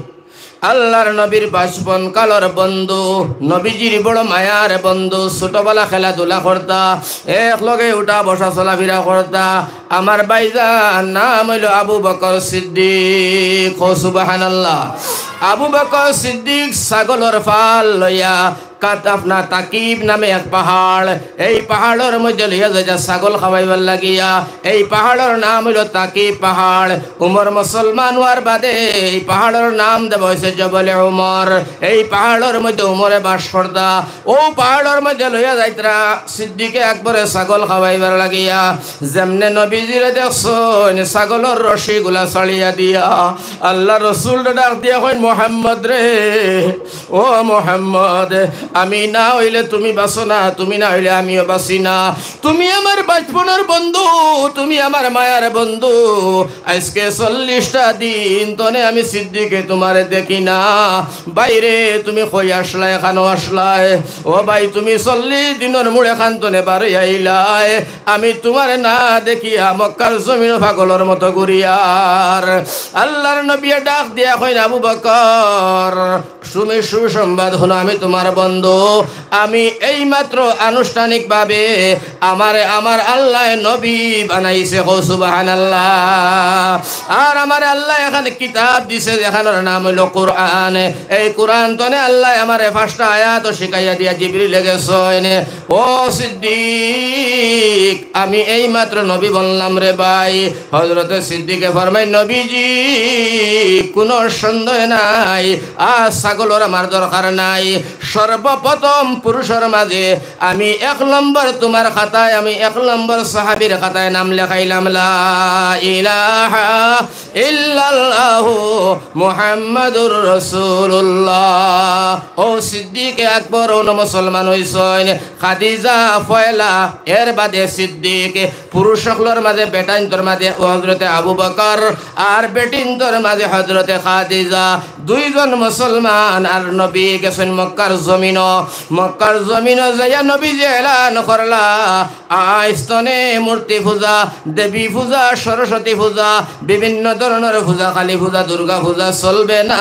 আল্লার নবীর বাচপন কালর বন্ধু, নবীজির বড় মায়ার বন্ধু, ছোটবেলা খেলাধুলা করতা, একলগে উঠা বসা চলাফিরা করতা। আমার ভাইজান নাম অইলো আবু বকর সিদ্দিক। কও সুবহানাল্লাহ। আবু বকর সিদ্দিক ছাগলর ফাল লইয়া কাত-, আপনার তাকিব নামে এক পাহাড়, এই পাহাড়র মধ্যে লইয়া যাইতা ছাগল খাওয়াইবার লাগিয়া। এই পাহাড়র নাম অইলো তাকিব পাহাড়। উমর মুসলমান অওয়ার বাদে এই পাহাড়র নাম দেওয়া অইছে জবলে উমর। এই পাহাড়র মধ্যে উমরে বাস করতা। অউ পাহাড়র মধ্যে লইয়া যাইতরা সিদ্দিকে আকবরে ছাগল খাওয়াইবার লাগিয়া। যেমনে নবীজিরে দেখছইন, ছাগলর রশিগুলা ছাড়িয়া দিয়া আল্লার রসুলরে ডাক দিয়া কইন, মোহাম্মদ রে, ও মোহাম্মদ, আমি না অইলে তুমি বাচো না, তুমি না অইলে আমিও বাচি না। তুমি আমার বাচপনর বন্ধু, তুমি আমার মায়ার বন্ধু। আইজকে চল্লিশটা দিন তনে আমি সিদ্দিকে তুমারে দেখি না। ভাইরে, তুমি কই আছলায়, কানো আছলায়? ও ভাই, তুমি চল্লিশ দিনর মুড়ে কান তনে বারই আইলায়। আমি তুমারে না দেখিয়া মক্কার জমিনো পাগলর মতো ঘুরিয়ার। আল্লার নবীয়ে ডাক দিয়া কইন, আবু বকর, তুমি সুসংবাদ হুনো, আমি তুমার বন্ধু। আমি এইমাত্র আনুষ্ঠানিকভাবে আমারে আমার আল্লায় নবী বানাইছে। কও সুবহানাল্লাহ। আর আমারে আল্লায় এখান কিতাব দিছে, যেখানর নাম অইলো কুরআন। এই কুরআন তনে আল্লায় আমারে পাঁচটা আয়াতও শিখাইয়া দিয়া জিবরিলে গেছইন। ও সিদ্দিক, আমি এইমাত্র নবী বনলাম রে ভাই। হজরতে সিদ্দিকে ফরমাইন, নবীজি, কুনু সন্দেহ নাই, আর ছাগলর আমার দরকার নাই। সর্ব সর্বপ্রথম পুরুষর মাঝে আমি এক নম্বর তুমার খাতায়, আমি এক নম্বর সাহাবীর খাতায় নাম লেখাইলাম, লা ইলাহা ইল্লাল্লাহু মুহাম্মাদুর রাসূলুল্লাহ। অউ সিদ্দিকে আকবর অউ মুসলমান অইছইন, খাদিজা পয়লা, এর বাদে সিদ্দিক। পুরুষ অকলর মাঝে, বেটাইন্তর মাঝে হজরতে আবু বকর, আর বেটিন্তর মাঝে হজরতে খাদিজা। দুইজন মুসলমান। আর নবী গেছইন মক্কার জমিনো। মক্কার জমিনো যাইয়া নবীজি এলান করলা, আইজ তনে মূর্তি পূজা, দেবী পূজা, সরস্বতী পূজা, বিভিন্ন ধরনর পূজা, কালী পূজা, দুর্গা পূজা চলবে না।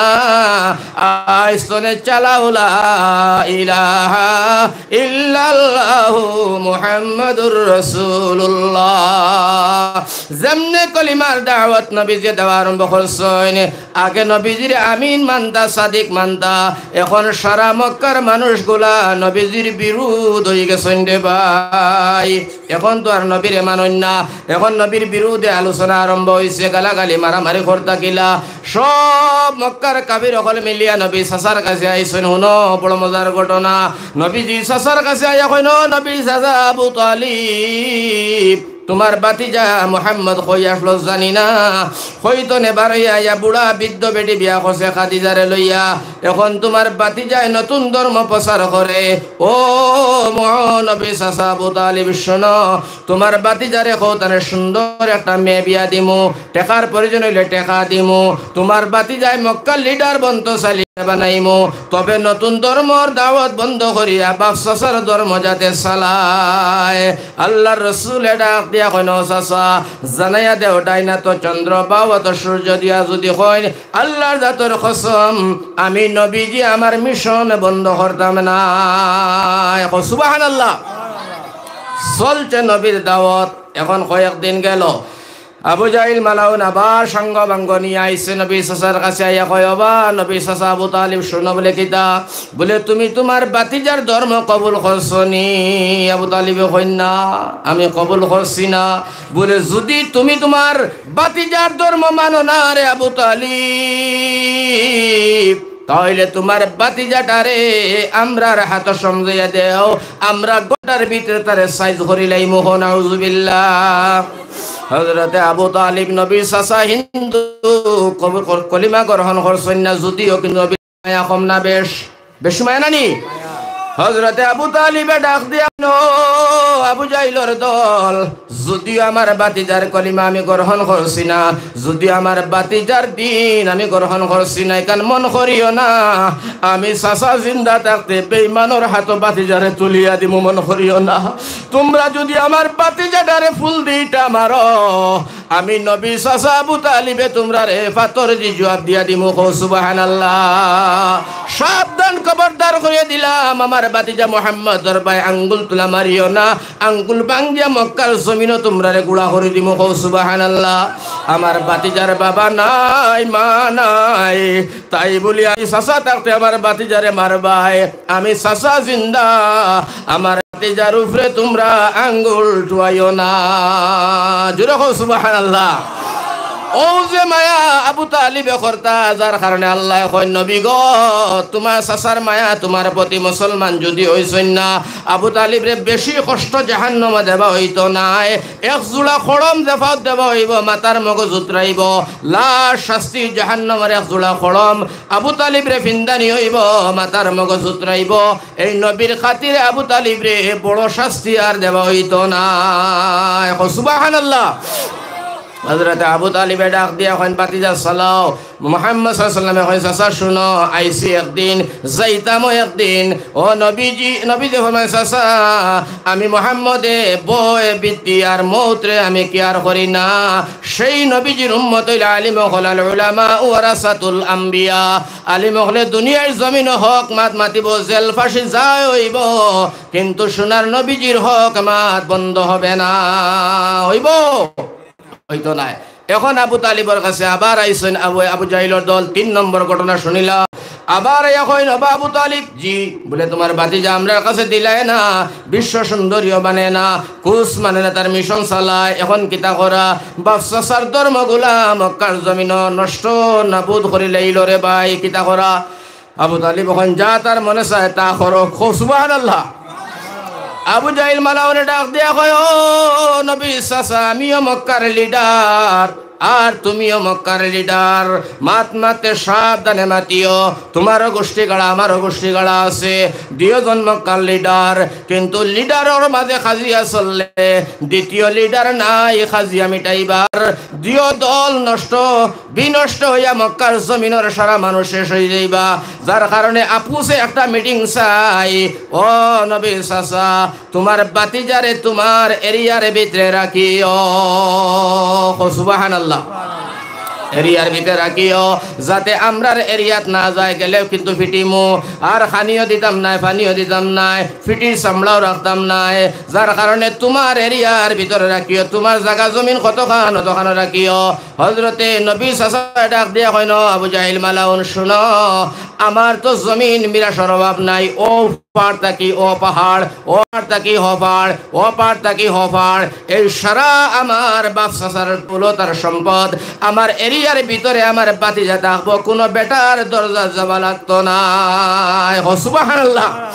আইজ তনে চালাও লা ইলাহা ইল্লাল্লাহু মুহাম্মাদুর রাসূলুল্লাহ। যেমনে কলিমার দাওয়াত নবীজি দেওয়া আরম্ভ করছইন, আগে নবীজিরে আমিন মানতা, সাদিক মানতা, এখন সারা মক্কার মানুষগুলা নবীজির বিরুধ অইগেছইন রে ভাই। এখন তো আর নবীরে মানইন না, এখন নবীর বিরুধে আলোচনা আরম্ভ অইছে, গালাগালি মারামারি করতা কিলা। সব মক্কার কাফির অকল মিলিয়া নবীর চাচার কাছে আইছইন। হুনো, বড় মজার ঘটনা। নবীজির চাচার কাছে আইয়া কইন, "ও নবীর চাচা আবু তালিব, তুমার ভাতিজা মুহাম্মদ কই আছলো জানি না, কই তনে বারইয়া আইয়া বুড়া বৃদ্ধ বেটি বিয়া করছে খাদিজারে লইয়া। এখন তুমার ভাতিজায় নতুন ধর্ম প্রচার করে। ও মহানবী চাচা আবু তালিব, হুনো, তুমার ভাতিজারে কও, তারে সুন্দর একটা মেয়ে বিয়া দিমু, টেকার প্রয়োজন অইলে টেকা দিমু, তুমার ভাতিজায় মক্কার লিডার বনতো চাইলে বানাইমু, তবে নতুন ধর্মর দাওয়াত বন্ধ করিয়া বাপ চাচার ধর্ম যাতে চালায়।" আল্লার রসুলে ডাক দিয়া কইন, "ও চাচা, জানাইয়া দেও, ডাইন আতো চন্দ্র, বাউ আতো সূর্য দিয়া যুদি কইন, আল্লার জাতর কসম, আমি নবীজি আমার মিশন বন্ধ করতাম না।" এখন সুবহানাল্লাহ। চলছে নবীর দাওয়াত। এখন কয়েকদিন গেল, আবু জাহিল মালাউন আবার সাঙ্গ বাঙ্গ নিয়া আইছে নবীর চাচার কাছে, আইয়া কয়, "ওবা নবীর চাচা আবু তালিব, হুনো।" বুলে, "কিতা?" বুলে, "তুমি তুমার ভাতিজার ধর্ম কবুল করছো নি?" আবু তালিবে কইন, "না, আমি কবুল করছি না।" বুলে, "যুদি তুমি তুমার ভাতিজার ধর্ম মানো না রে আবু তালিব, তাইলে তুমার ভাতিজাটারে আমরার হাতো সমঝাইয়া দেও, আমরা ঘন্টার ভিতরে তারে সাইজ করিলাইমু।" নাউজুবিল্লাহ। হজরতে আবু তালিব নবীর চাচা হিন্দু, কবুল কর-, কলিমা গ্রহণ করছইন না যুদিও, কিন্তু নবীর মায়া কম না বেশ? বেশ মায়া নানি? হজরতে আবু তালিবে ডাক দিয়া কইন, "ও আবু জাহিলর দল, যুদিও আমার ভাতিজার কলিমা আমি গ্রহণ করছি না, যুদিও আমার ভাতিজার দিন আমি গ্রহণ করছি না, ইখান মন করিও না। আমি চাচা জিন্দা থাকতে বেইমানর হাতো ভাতিজারে তুলিয়া দিমু, মন করিও না। তুমরা যুদি আমার ভাতিজাটারে ফুল দি ইটা মারো, আমি নবীর চাচা আবু তালিবে তুমরারে পাথর দি জুয়াব দিয়া দিমু।" কও সুবহানাল্লাহ। সাবধান, খবরদার করি দিলাম, আমার ভাতিজা মুহাম্মদর বায় আঙ্গুল তুলা মারিও না। আঙ্গুল ভাঙ্গিয়া মক্কার জমিনো তুমরারে গুড়া করি দিমু। কও সুবহানাল্লাহ। আমার ভাতিজার বাবা নাই, মা নাই, তাই বুলিয়া আমি চাচা থাকতে আমার ভাতিজারে মারবায়? আমি চাচা জিন্দা, আমার ভাতিজার উপরে তুমরা আঙ্গুল টুয়াইও না। জোরে কও সুবহানাল্লাহ। অউ যে মায়া আবু তালিবে করতা, যার কারণে আল্লায় কইন, "নবী গো, তুমার চাচার মায়া তুমার প্রতি মুসলমান যুদি অইছইন না, আবু তালিবরে বেশি কষ্ট জাহান্নামো দেওয়া অইতো নায়। এক জুড়া খড়ম জেফাত দেওয়া অইবো, মাথার মগজ উতরাইবো, লাশ শাস্তি জাহান্নামর এক জুড়া খড়ম আবু তালিবরে ফিন্দানি অইবো, মাথার মগজ উতরাইবো। এই নবীর খাতিরে আবু তালিবরে বড় শাস্তি আর দেওয়া অইতো নায়।" কও সুবহানাল্লাহ। হজরতে আবু তালিবে ডাক দিয়া কইন, "ভাতিজা চালাও।" মুহাম্মদ সাল্লাল্লাহু আলাইহি ওয়াসাল্লামে কইন, "চাচা হুনো, আইছি একদিন, যাইতামও একদিন।" ও নবীজি, নবীজি ফরমাইন, "চাচা, আমি মুহাম্মদে ভয়, ভীতি আর মউতরে আমি কেয়ার করি না।" সেই নবীজির উম্মত অইলা আলিম অকল, আল উলামা ওয়ারাসাতুল আম্বিয়া। আলিম অকলে দুনিয়ার জমিনো হক মাত মাতিবো, জেল ফাঁসি যাই অইবো, কিন্তু সোনার নবীজির হক মাত বন্ধ হবে না। অইবো? অইতো নায়। এখন আবু তালিবর কাছে আবার আইছইন আবু, আবু জাহিলর দল। তিন নম্বর ঘটনা শুনিলা। আবার আইয়া কইন, "ওবা আবু তালিব।" "জি।" বুলে, "তুমার ভাতিজা আমরার কাছে দিলায় না, বিশ্ব সুন্দরীও মানে না, কুস মানে না, তার মিশন চালায়। এখন কিতা করা? বাপ চাচার ধর্মগুলা মক্কার জমিনো নষ্ট নাবুদ করিলাইলো রে ভাই, কিতা করা?" আবু তালিব কইন, "যা তার মনে চায় তা করো।" কও সুবহানাল্লাহ। আবু জাহিল মালাউনে ডাক দিয়া কয়, "ও নবীর চাচা, আমিও মক্কার লিডার, আর তুমিও মক্কার লিডার। মাত মাতে সাবধানে মাতিও। তুমারও গোষ্ঠী গাড়া, আমারও গোষ্ঠী গাড়া আছে। দুইওজন মক্কার লিডার, কিন্তু লিডারর মাঝে কাজিয়া চললে দ্বিতীয় লিডার নাই কাজিয়া মিটাইবার। দুইও দল নষ্ট, বিনষ্ট অইয়া মক্কার জমিনর সারা মানুষ শেষ অই যাইবা। যার কারণে আপসে একটা মিটিং চাই। ও নবীর চাচা, তুমার ভাতিজারে তুমার এরিয়ার ভিতরে রাখিও।" কও সুবহানাল্লাহ। এরিয়ার ভিতরে রাখিও, যাতে আমরার এরিয়াত না যায়, গেলেও কিন্তু ফিটিমু। আর খানিও দিতাম নায়, পানিও দিতাম নায়, ফিটির চামড়াও রাখতাম নায়। যার কারণে তুমার এরিয়ার ভিতরে রাখিও, তুমার জাগা জমিন কতখান, অতখানো রাখিও। হজরতে নবীর চাচায় ডাক দিয়া কইন, "আবু জাহিল মালাউন, শুনো, আমার তো জমিন মিরাসর অভাব নাই, ও পাড় থাকি ও পাহাড়, ও পাড় থাকি হ পাড়, ও পাড় থাকি হ পাড়, এই সারা আমার বাপ চাচার দৌলতর সম্পদ, আমার এরিয়ার ভিতরে আমার ভাতিজা থাকবো, কুনু বেটার দরজাত যাওয়া লাগতো নায়।" কও সুবহানাল্লাহ।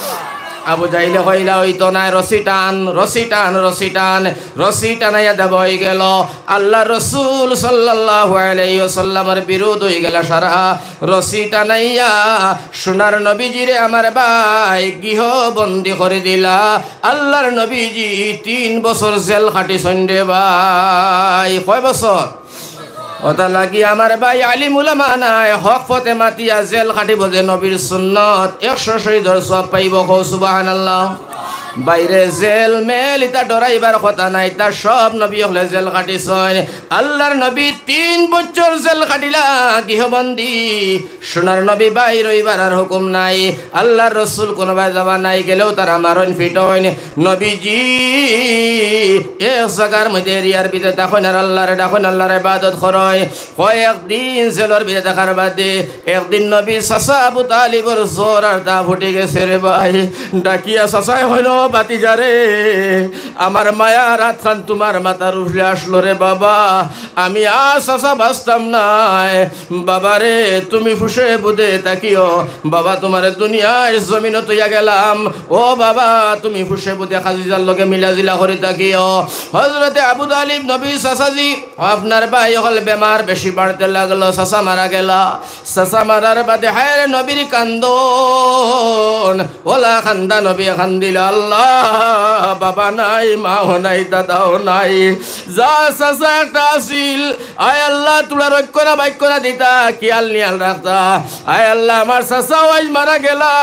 আবু জাহিলে কইলা, "অইতো নায়, রশি টান, রশি টান, রশি টান।" রশি টানাইয়া দেওয়া অইগেলো। আল্লার রসুল সাল্লাল্লাহু আলাইহি ওয়াসাল্লামর বিরুদ্ধ অইগেলা সারা। রশি টানাইয়া সোনার নবীজিরে আমার ভাই গৃহবন্দী করি দিলা। আল্লার নবীজি তিন বছর জেল খাটিছইন রে ভাই। কয় বছর? অতা লাগি আমার ভাই আলিম উলামা নাই, হক পথে মাতিয়া জেল খাটিবো যে নবীর সুন্নত, একশো শহীদর সওয়াব পাইবো। কও সুবহানাল্লাহ। বাইরে জেল মেল ইতা ডরাইবার কথা নাই, ইতা সব নবী অকলে জেল খাটিছইন। আল্লার নবী তিন বছর জেল খাটিলা গৃহবন্দী। সোনার নবী বাইর অইবার আর হুকুম নাই। আল্লার রসুল কুনুবায় যাবা নাই, গেলেও তারা মারইন, ফিটইন। নবীজি এক জাগার মধ্যে এরিয়ার ভিতরে থাকইন আর আল্লারে ডাকইন, আল্লার ইবাদত করইন। কয়েকদিন জেলর ভিতরে থাকার বাদে একদিন নবীর চাচা আবু তালিবর জ্বর আর তাপ উঠি গেছে রে ভাই। ডাকিয়া চাচায় কইন, "ও ভাতিজারে, আমার মায়ার আতখান তুমার মাথার উপরে আসলো রে বাবা, আমি আর চাচা বাঁচতাম নায়। বাবারে, তুমি খুশে বুদে থাকিও। বাবা, তুমারে দুনিয়ার জমিনো থইয়া গেলাম। ও বাবা, তুমি খুশে বুদে খাদিজার লগে মিলাজিলা করি থাকিও।" হজরতে আবু তালিব নবীর চাচাজি, আপনার ভাই অকল বেমার বেশি বাড়তে লাগলো, চাচা মারা গেলা। চাচা মারার বাদে হায়রে নবীর কান্দন, অলা কান্দা নবী কান্দিলা, "আল্লাহ, বাবা নাই, মাও নাই, দাদাও নাই, যা চাচা একটা আছিল, আয় আল্লাহ, তুরা রক্ষণা বাক্যনা দিতা, খিয়াল নিয়াল রাখতা। আয় আল্লাহ, আমার চাচাও আইজ মারা গেলা,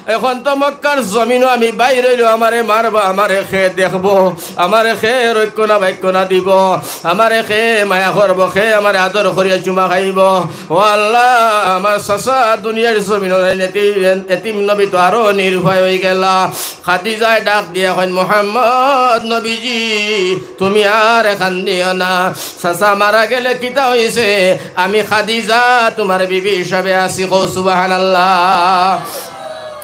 এখন তো মক্কার জমিনো আমি বাইর অইলেও আমারে মারবা, আমারে কে দেখবো, আমারে কে রক্ষণা বাক্যনা দিবো, আমারে কে মায়া করবো, কে আমারে আদর করিয়া চুমা খাইবো। ও আল্লাহ, আমার চাচা দুনিয়ার জমিনো নাই, এতিম, এতিম নবী তো আরো নিরুপায় অই গেলা।" খাদিজায় ডাক দিয়া কইন, "মোহাম্মদ নবীজি, তুমি আর কান্দিও না। চাচা মারা গেলে কিতা অইছে? আমি খাদিজা তুমার বিবি হিসাবে আছি।" কও সুবহানাল্লাহ।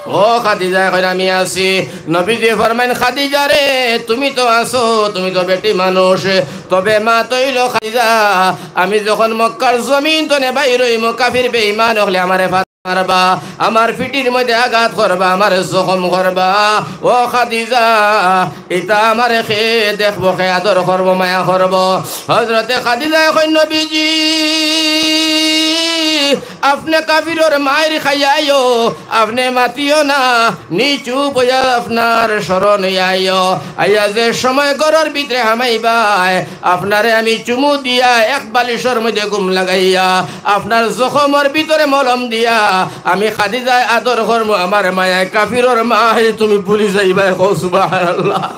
ও খাদিজায় কইন, "আমি আছি।" নবীজি ফরমাইন, "খাদিজারে, তুমি তো আছো, তুমি তো বেটি মানুষ, তবে মাত অইলো খাদিজা, আমি যখন মক্কার জমিন তনে বাইর অইমু, কাফির বেঈমান অকলে আমারে মারবা, আমার পিঠির মধ্যে আঘাত করবা, আমারে জখম করবা। ও খাদিজা, ইতা আমারে কে দেখবো, কে আদর করবো, মায়া করবো?" হজরতে খাদিজায় কইন, "নবীজি, আপনে কাফিরর মাইর খাইয়া আইও, আপনে মাতিও না, নিচু বইয়া আপনার স্মরণ অইয়া আইও। আইয়া যে সময় ঘরর ভিতরে হামাইবায়, আপনারে আমি চুমু দিয়া এক বালিশর মধ্যে ঘুম লাগাইয়া, আপনার জখমর ভিতরে মলম দিয়া আমি খাদিজায় আদর করমু, আমার মায়ায় কাফিরর মায় তুমি ভুলি যাইবায়।" কও সুবহানাল্লাহ।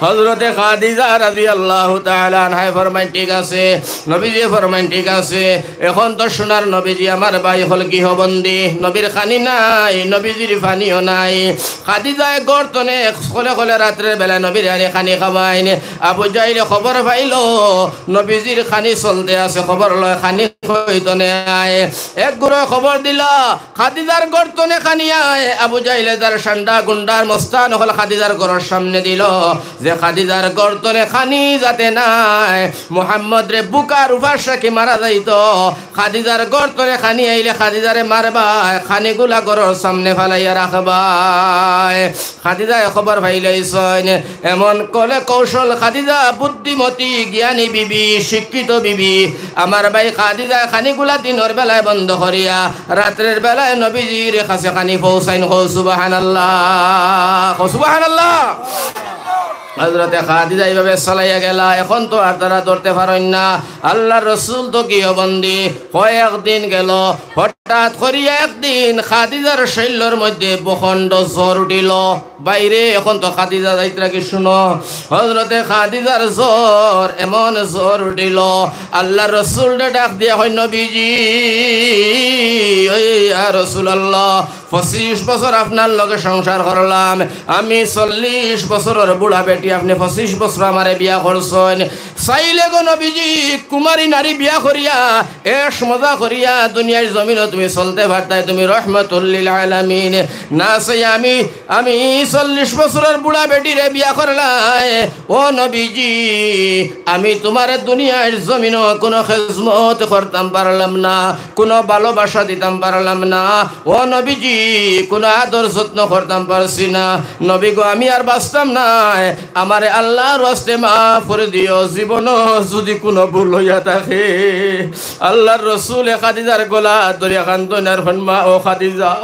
হজরতে খাদিজা রাদিয়াল্লাহু তাআলা আনহায় ফরমাইন, "ঠিক আছে।" নবীজি ফরমাইন, "ঠিক আছে।" এখন তো সোনার নবীজি আমার ভাই অকল গৃহবন্দী, নবীর খানি নাই, নবীজির পানিও নাই। খাদিজায় ঘর তনে খলে খলে রাত্রের বেলা নবীর আনি খানি খাওয়াইন। আবু জাহিলে খবর পাইলো নবীজির খানি চলতে আছে, খবর লয় খানি কই তনে আয়। এক গুরু খবর দিলা, খাদিজার ঘর তনে খানি আয়। আবু জাহিলে তার সান্ডা গুন্ডার মস্তান অকল খাদিজার ঘরর সামনে দিলো। যে খাদিজার ঘর তনে খানি যাতে নায়, মুহাম্মদরে ভুকার উপাস রাখি মারা যাইতো। খাদিজার ঘর তনে খানি আইলে খাদিজারে মারবায়, খানিগুলা ঘরর সামনে ফালাইয়া রাখবায়। খাদিজায় খবর পাইলাইছইন, এমন কলে কৌশল। খাদিজা বুদ্ধিমতী, জ্ঞানী বিবি, শিক্ষিত বিবি। আমার ভাই খাদিজায় খানিগুলা দিনর বেলায় বন্ধ করিয়া রাত্রের বেলায় নবীজির কাছে খানি পৌঁছাইন। কও সুবহানাল্লাহ, কও সুবহানাল্লাহ। হযরতে খাদিজা এইভাবে চালাইয়া গেলা। এখন তো আর তারা ধরতে পারইন না। আল্লাহর রসুল তো গৃহবন্দী। কয়েকদিন গেল, হঠাৎ করিয়া একদিন খাদিজার শরীলর মধ্যে প্রচণ্ড জ্বর উঠিল। বাইরে এখন তো খাদিজা যাইতরা কি শুনো, হযরতে খাদিজার জ্বর, এমন জ্বর উঠিল, আল্লাহর রসুলরে ডাক দিয়া কইন, "নবীজি, ওই ইয়া রাসূলুল্লাহ, পঁচিশ বছর আপনার লগে সংসার করলাম, আমি চল্লিশ বছরর বুড়া বেটি, আপনে পঁচিশ বছর আমারে বিয়া করছইন। চাইলে গো নবীজি, কুমারী নারী বিয়া করিয়া, এশ মজা করিয়া দুনিয়ার জমিনো তুমি চলতে পারতায়, তুমি রহমতুল্লিল আলামিন। না চাই আমি, আমি চল্লিশ বছরর বুড়া বেটিরে বিয়া করলায়। ও নবীজি, আমি তুমারে দুনিয়ার জমিনো কুনু খেজমত করতাম পারলাম না, কুনু ভালোবাসা দিতাম পারলাম না। ও নবীজি, কুনু আদর যত্ন করতাম পারছি না। নবী গো, আমি আর বাঁচতাম নায়। আমারে আল্লাহর ওয়াস্তে মাফ করি দিও, জীবনো যুদি কুনু ভুল অইয়া থাকে।" আল্লাহর রসুলে খাদিজার গলা ধরিয়া কান্দইন আর কইন, "মা, ও খাদিজা,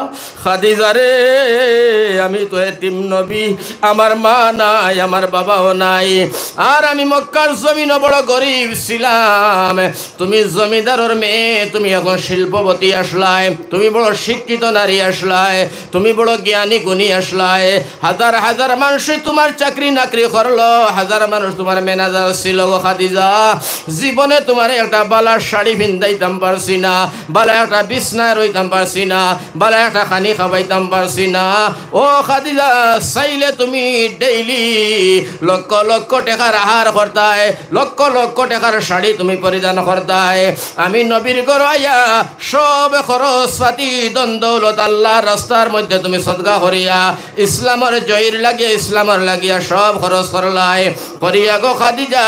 খাদিজা রে, আমি তো এতিম নবী, আমার মা নাই, আমার বাবাও নাই, আর আমি মক্কার জমিনো বড় গরিব ছিলাম। তুমি জমিদারর মেয়ে, তুমি এখন শিল্পপতি আসলায়, তুমি বড় শিক্ষিত নারী আসলায়, তুমি বড় জ্ঞানী গুণী আসলায়, হাজার হাজার মানষে তুমার চাকরি নাকরি করলো, হাজার মানুষ তুমার ম্যানেজার ছিল গো খাদিজা। জীবনে তুমারে একটা বালা শাড়ি পিন্দাইতাম পারছি না, বালা একটা বিছনায় রইতাম পারছি না, বালা একটা খানি খাবাইতাম পারছি না। ও খাদিজা, চাইলে তুমি ডেইলি লক্ষ লক্ষ টেকার আহার করতায়, লক্ষ লক্ষ টেকার শাড়ি তুমি পরিধান করতায়। আমি নবীর ঘরো আইয়া সব খরচ পাতি, ধন দৌলত আল্লাহর রাস্তার মধ্যে তুমি সদকা করিয়া, ইসলামর জয়র লাগিয়া, ইসলামর লাগিয়া সব খরচ করলায়। করিয়া গো খাদিজা,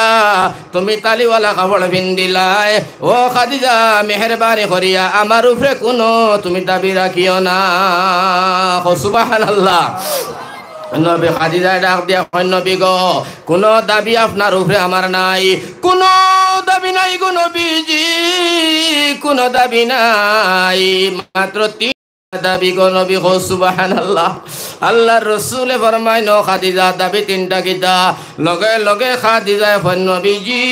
তুমি তালিওয়ালা কাপড় পিন্দিলায়। ও খাদিজা, মেহেরবানি করিয়া আমার উপরে কুনু তুমি দাবি রাখিও না।" কও সুবহানাল্লাহ। নবী খাদিজায় ডাক দিয়া কইন, "নবী গো, কুনু দাবি আপনার উপরে আমার নাই, কুনু দাবি নাই গো নবীজি, কুনু দাবি নাই, মাত্র তিন দাবি গো নবী।" কও সুবহানাল্লাহ। আল্লাহর রসুলে ফরমাইন, "ও খাদিজা, দাবি তিনটা কিতা?" লগে লগে খাদিজায় কইন, "নবীজি,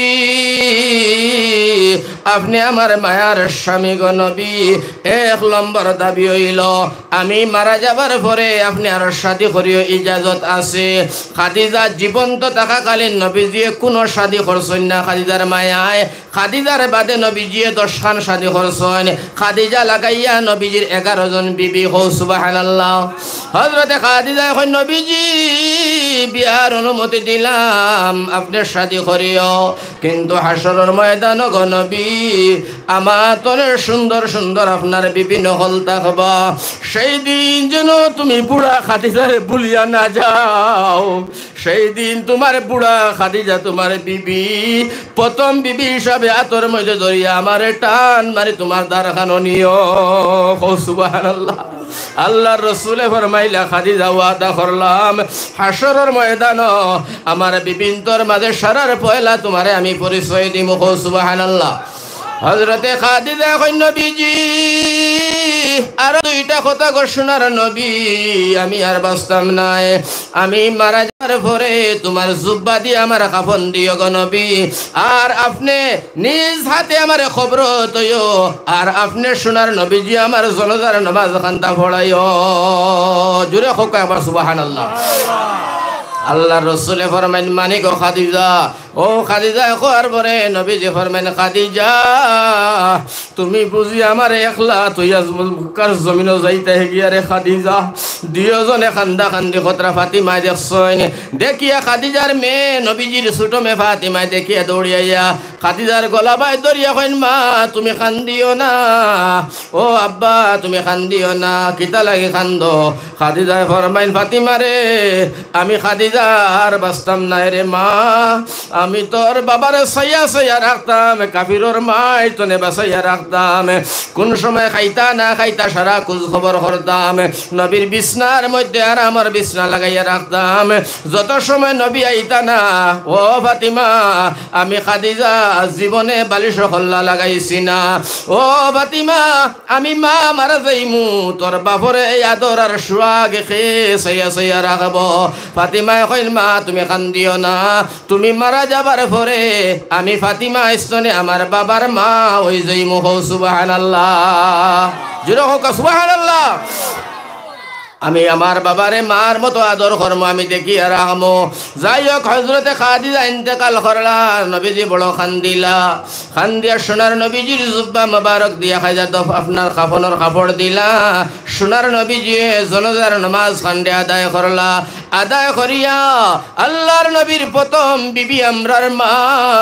আপনে আমার মায়ার স্বামী গো নবী, এক নম্বর দাবি অইলো, আমি মারা যাবার পরে আপনে আর শাদি করিও, ইজাজত আছে।" খাদিজা জীবন্ত থাকাকালীন নবীজিয়ে কুনু শাদি করছইন না খাদিজার মায়ায়। খাদিজার বাদে নবীজিয়ে দশখান শাদি করছইন। খাদিজা লাগাইয়া নবীজির এগারো জন বিবি। কও সুবহানাল্লাহ। হযরতে খাদিজায় কইন, "নবীজি, বিয়ার অনুমতি দিলাম, আপনে শাদি করিও, কিন্তু হাশরর ময়দানো গো নবী, আমার তনে সুন্দর সুন্দর আপনার বিবি নকল থাকবা। সেই দিন যেন তুমি বুড়া খাদিজারে ভুলিয়া না যাও।" সেই দিন তুমার বুড়া খাদিজা, তুমার বিবি, প্রথম বিবি হিসাবে আতর মধ্যে ধরিয়া আমারে টান মারি তুমার দারখানো নিও। কও সুবহানাল্লাহ। আল্লাহর রসুলে ফরমাইলা, "খাদিজা, ওয়াদা করলাম, হাশরর ময়দানো আমার বিবিন্তর মাঝে সারার পয়লা তুমারে আমি পরিচয় দিমু।" কও সুবহানাল্লাহ। হযরতে খাদিজা কইন, "নবীজি, আরো দুইটা কথা গো সোনার নবী, আমি আর বাঁচতাম নায়। আমি মারা যাওয়ার পরে তুমার জুব্বা দিয়া আমারে কাফন দিও গো নবী। আর আপনে নিজ হাতে আমারে কবরো থইও। আর আপনে সোনার নবীজি আমার জনাজার নামাজ খান্তা পড়াইও।" জোরে কউক্কা একবার সুবহানাল্লাহ। আল্লাহর রসুলে ফরমাইন, "মানি গো খাদিজা, ও খাদিজায় কওয়ার পরে নবীজি ফরমাইন, "খাদিজা, তুমি বুঝি আমারে একলা থইয়া মক্কার জমিনো যাইতায় গিয়া রে খাদিজা?" দুইওজনে কান্দা কান্দি করতরা। ফাতিমায় দেখছইন, দেখিয়া খাদিজার মেয়ে, নবীজির ছোট মেয়ে ফাতিমায় দেখিয়া দৌড়িয়া আইয়া খাদিজার গলাবায় ধরিয়া কইন, "মা, তুমি কান্দিও না। ও আব্বা, তুমি কান্দিও না। কিতা লাগি কান্দো?" খাদিজায় ফরমাইন, "ফাতিমা রে, আমি খাদিজা আর বাঁচতাম নায় রে মা। আমি তোর বাবারে চাইয়া চাইয়া রাখতাম, কাফিরর মাইতনে বাঁচাইয়া রাখতাম। কোন সময় খাইতা না খাইতা সারা খোঁজ খবর করতাম। নবীর বিছনার মধ্যে আরামর বিছনা লাগাইয়া রাখতাম। যত সময় নবী আইতা না, ও ফাতিমা, আমি খাদিজা জীবনে বালিশো কল্লা লাগাইছি না। ও ফাতিমা, আমি মা মারা যাইমু, তোর বাপরে এই আদর আর সোয়াগ কে চাইয়া চাইয়া রাখবো?" ফাতিমায় কইন, "মা, তুমি কান্দিও না, তুমি মারা যাবার পরে আমি ফাতিমা ইস্তনে আমার বাবার মা অই যাইমু।" কও সুবহানাল্লাহ। জোরে কও সুবহানাল্লাহ। "আমি আমার বাবারে মার মতো আদর করমু, আমি দেখিয়া রাখমু।" যাই হোক, হযরতে খাদিজা ইন্তেকাল করলা, নবীজি বড় কান্দিলা। কান্দিয়া সোনার নবীজির জুব্বা মোবারক দিয়া খাদিজা দফ-, আপনার কাফনর কাপড় দিলা। সোনার নবীজিয়ে জনাজার নামাজ কান্দে আদায় করলা। আদায় করিয়া আল্লাহর নবীর প্রথম বিবি আমরার মা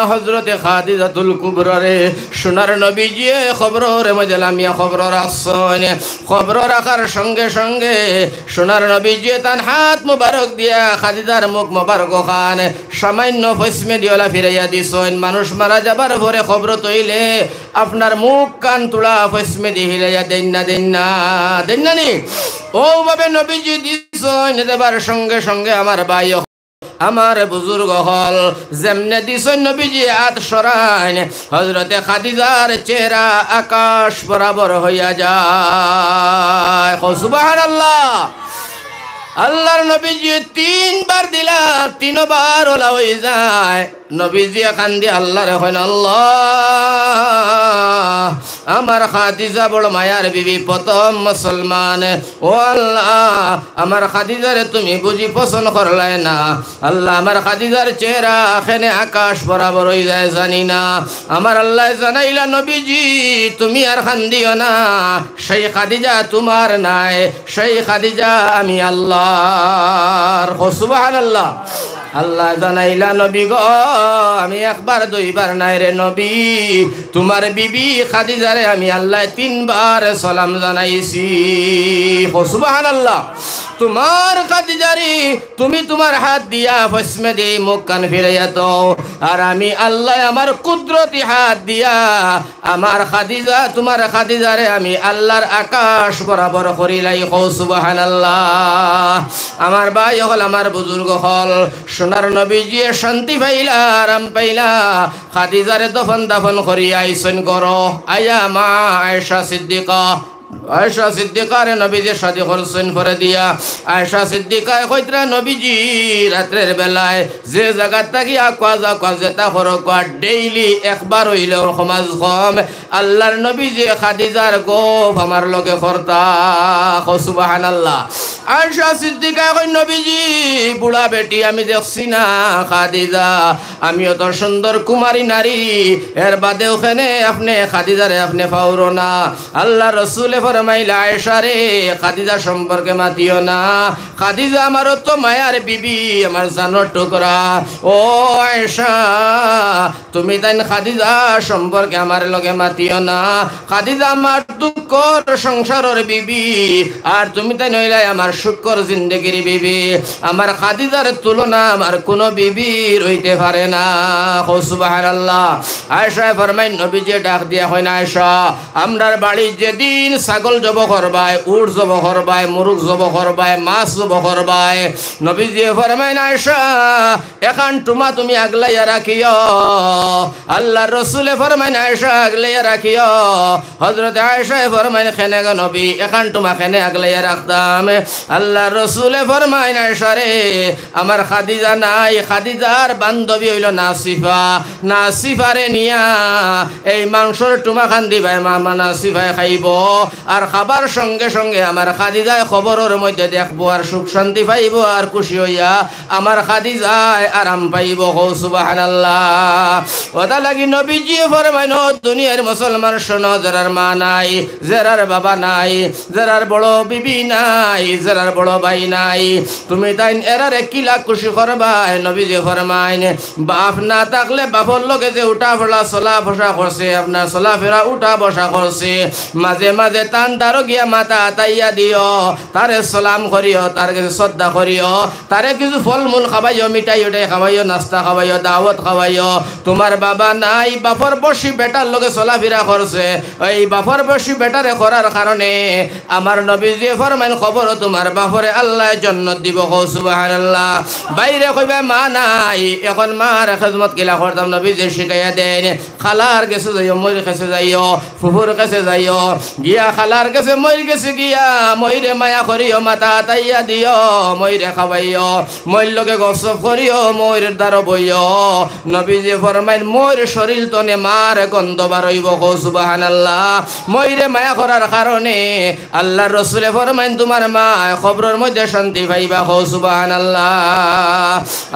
হযরতে খাদিজাতুল কুবরারে সোনার নবীজিয়ে কবরর মধ্যে লামিয়া কবরো রাখছইন। কবরো রাখার সঙ্গে সঙ্গে সোনার নবীজিয়ে তান হাত মোবারক দিয়া খাদিজার মুখ মোবারক খান সামান্য পশ্চিমেদি ওলা ফিরাইয়া দিছইন। মানুষ মারা যাবার পরে কবরো থইলে আপনার মুখ কান তুলা পশ্চিমেদি হিলাইয়া দেইন না, দেইন না, দেইন না নি? অউ ভাবে নবীজি দিছইন, দেবার সঙ্গে সঙ্গে আমার ভাই অকল, আমার বুজুর্গ অকল, যেমনে দিছইন নবীজি আত সরাইন, হযরতে খাদিজার চেহারা আকাশ বরাবর অইয়া যায়। কও সুবহানাল্লাহ। আল্লাহর নবীজি তিনবার দিলা, তিনবার ওলা অই যায়। নবীজি কান্দি আল্লাহরে কইন, "আল্লাহ, আমার খাদিজা বড় মায়ার বিবি, প্রথম মুসলমান। ও আল্লাহ, আমার খাদিজারে তুমি বুঝি পছন্দ করলায় না। আল্লাহ, আমার খাদিজার চেহারা কেনে আকাশ বরাবর অই যায় জানি না। আমার আল্লাহ জানাইলা, নবীজি, তুমি আর কান্দিও না, সেই খাদিজা তুমার নায়।" সেই খাদিজা আমি আল্লাহর। কও সুবহানাল্লাহ। আল্লাহ জানাইলা, নবী গো, আমি একবার দুইবার নায় রে নবী, তুমার বিবি খাদিজারে আমি আল্লাহ তিনবার সালাম জানাইছি। কও সুবহানাল্লাহ। তুমার খাদিজারে তুমি তুমার হাত দিয়া পশ্চিমেদি মুখ কান ফিরাইয়া দেও, আর আমি আল্লাহ আমার কুদরতি হাত দিয়া আমার খাদিজা, তুমার খাদিজারে আমি আল্লাহর আকাশ বরাবর করিলাই। কও সুবহানাল্লাহ। আমার ভাই অকল, আমার বুজুর্গ অকল, সোনার নবীজিয়ে শান্তি পাইলা, আরাম পাইলা। খাদিজারে দফন দাফন করিয়া আইছইন ঘরো। আইয়া মা আয়েশা সিদ্দিকা, আয়েশা সিদ্দিকারে নবীজিয়ে শাদি করছইন পরে দিয়া। আয়েশা সিদ্দিকায় কইতরা, নবীজি রাত্রের বেলায় যে জাগাত থাকি আকুয়া যাকুয়া যেতা করো কুয়া, ডেইলি একবার অইলেও কমাজ কম আল্লাহর নবীজিয়ে খাদিজার গফ আমার লগে করতা। কও সুবহানাল্লাহ। আয়েশা সিদ্দিকায় কইন, নবীজি, বুড়া বেটি আমি দেখছি না, খাদিজা, আমি অত সুন্দর কুমারী নারী, এর বাদেও কেনে আপনে খাদিজারে আপনে পাওরো না। আল্লাহর রসুলে ফরমাইলা, আয়েশারে, খাদিজা সম্পর্কে মাতিও না। খাদিজা আমার অত মায়ার বিবি, আমার জানর টুকরা। ও আয়েশা, তুমি তাইন খাদিজা সম্পর্কে আমার লগে মাতিও না। খাদিজা আমার দুঃখর সংসারর বিবি, আর তুমি তাইন অইলায় আমার সুখর জিন্দেগির বিবি। আমার খাদিজার তুলনা আমার কুনু বিবির অইতে পারে না। কও সুবহানাল্লাহ। আয়েশায় ফরমাইন, নবীজিয়ে ডাক দিয়া কইন, আয়েশা, আমরার বাড়িত যেদিন ছাগল জব করবায়, উট জব করবায়, মুরুগ জব করবায়, মাছ জব করবায়, নবীজিয়ে ফরমাইন, আয়েশা, এখান টুমা তুমি আগলাইয়া রাখিও। আল্লাহর রসুলে ফরমাইন, আয়েশা আগলাইয়া রাখিও। হযরতে আয়েশায় ফরমাইন, কেনে গো নবী, এখান টুমা কেনে আগলাইয়া রাখতাম? আল্লার রসুলে ফরমাইন, আয়েশারে, আমার খাদিজা নাই, খাদিজার বান্ধবী অইলো নাসিফা। নাসিফারে নিয়া এই মাংসর টুমাখান দিবায়, মা, মা নাসিফায় খাইবো। আর খাবার সঙ্গে সঙ্গে আমার খাদিজায় কবরর মধ্যে দেখবো, আর সুখ শান্তি পাইবো, আর খুশি অইয়া আমার খাদিজায় আরাম পাইবো। কও সুবহানাল্লাহ। অতা লাগি নবীজিয়ে ফরমাইন, ও দুনিয়ার মুসলমান, শোনো, যেরার মা নাই, যেরার বাবা নাই, যেরার বড় বিবি নাই, যেরার বড় ভাই নাই, তুমি তাইন এরারে কিলা খুশি করবায়? নবীজিয়ে ফরমাইন, বাপ না থাকলে বাপর লগে যে উঠা পড়া চলা বসা করছে, আপনার চলাফেরা উঠা বসা করছে, মাঝে মাঝে তান দ্বারো গিয়া মাথা আতাইয়া দিও, তারে সালাম করিও, তার গেছে শ্রদ্ধা করিও, তারে কিছু ফলমূল খাওয়াইও, মিঠাই উঠাই খাওয়াইও, নাস্তা খাওয়াইও, দাওয়াত খাওয়াইও। তুমার বাবা নাই, বাপর বয়সী বেটার লগে চলাফিরা করছে, ওই বাপর বয়সী বেটারে করার কারণে আমার নবীজিয়ে ফরমাইন, কবরো তুমার বাপরে আল্লায় জন্নত দিবো। কও সুবহানাল্লাহ। ভাইরে কইবায়, মা নাই, এখন মার খেজমত কিলা করতাম? নবীজিয়ে শিখাইয়া দেইন, খালার গেছে যাইও, মইর গেছে যাইও, ফুফুর গেছে যাইও, গিয়া খালার গেছে, মইর গেছে গিয়া মইরে মায়া করিও, মাথা আতাইয়া দিও, মইরে খাওয়াইও, মইর লগে গফসফ করিও, মইর দ্বারো বইও। নবীজিয়ে ফরমাইন, মইর শরীল তনে মার গন্ধ বারইবো। কও সুবহানাল্লাহ। মইরে মায়া করার কারণে আল্লার রসুলে ফরমাইন, তুমার মায় কবরর মধ্যে শান্তি পাইবা। কও সুবহানাল্লাহ।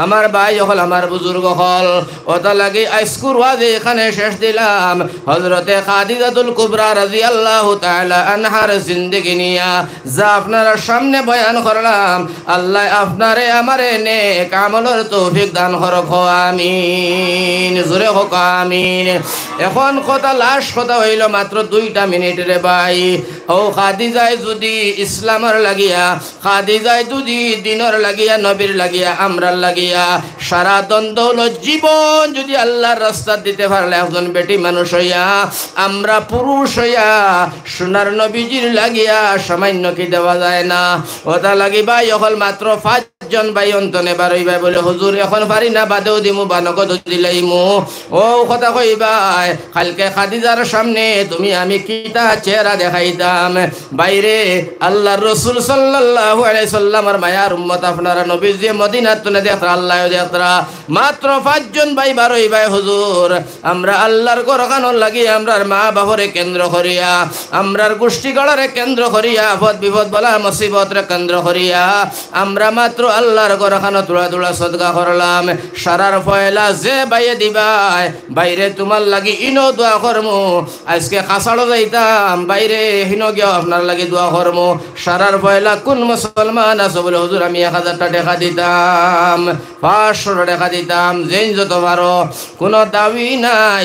আমার ভাই অকল, আমার বুজুর্গ অকল, অতা লাগি আইজকুর ওয়াজ ইখানে শেষ দিলাম। হজরতে খাদিজাতুল কুবরা রাদিয়াল্লাহু তাআলা আনহার জিন্দেগি নিয়া যা আপনারার সামনে বয়ান করলাম, আল্লায় আপনারে আমারে নেক আমলর তৌফিক দান করুক, আমিন। জোরে কউক, আমিন। এখন কথা, লাস্ট কথা অইলো, মাত্র দুইটা মিনিট রে ভাই। ও খাদিজায় যুদি ইসলামর লাগিয়া, খাদিজায় যুদি দিনর লাগিয়া, নবীর লাগিয়া, আমরার লাগিয়া সারা ধন দৌলত জীবন যুদি আল্লার রাস্তাত দিতে পারলা একজন বেটি মানুষ অইয়া, আমরা পুরুষ অইয়া সোনার নবীজির লাগিয়া সামান্য কি দেওয়া যায় না? অতা লাগি ভাই অকল, মাত্র পাঁচজন ভাই অন্তনে বারইবায় বলে, হুজুর, এখন পারি না, বাদেও দিমু বা নগদও দিলাইমু। অউ কথা কইবায়, কাইলকে খাদিজার সামনে তুমি আমি কিতা চেহারা দেখাইতাম? ভাইরে, আল্লার রসুল সাল্লাল্লাহু আলাইহি সাল্লামর মায়ার উম্মত আপনারা, নবীজিয়ে মদিনাত তুনে দেখরা, আল্লায়ও দেখরা। মাত্র পাঁচজন ভাই বারইবায়, হুজুর, আমরা আল্লার ঘরখানর লাগি, আমরার মা বাপরে কেন্দ্র করিয়া, আমরার গুষ্টিগাড়ারে কেন্দ্র করিয়া, আপদ বিপদ বালা মুসিবতরে কেন্দ্র করিয়া, আমরা মাত্র আল্লার ঘরখানো থুড়া থুড়া সদকা করলাম। সারার পয়লা যে ভাইয়ে দিবায়, ভাইরে তুমার লাগি ইনো দোয়া করমু। আইজকে কাছাড়ো যাইতাম, ভাইরে হিনো গিয়াও আপনার লাগি দোয়া করমু। সারার পয়লা কুন মুসলমান আছো বলে, হুজুর, আমি এক হাজারটা টেকা দিতাম, পাঁচশোটা টেকা দিতাম, যেইন যত পারো, কুনু দাবি নাই।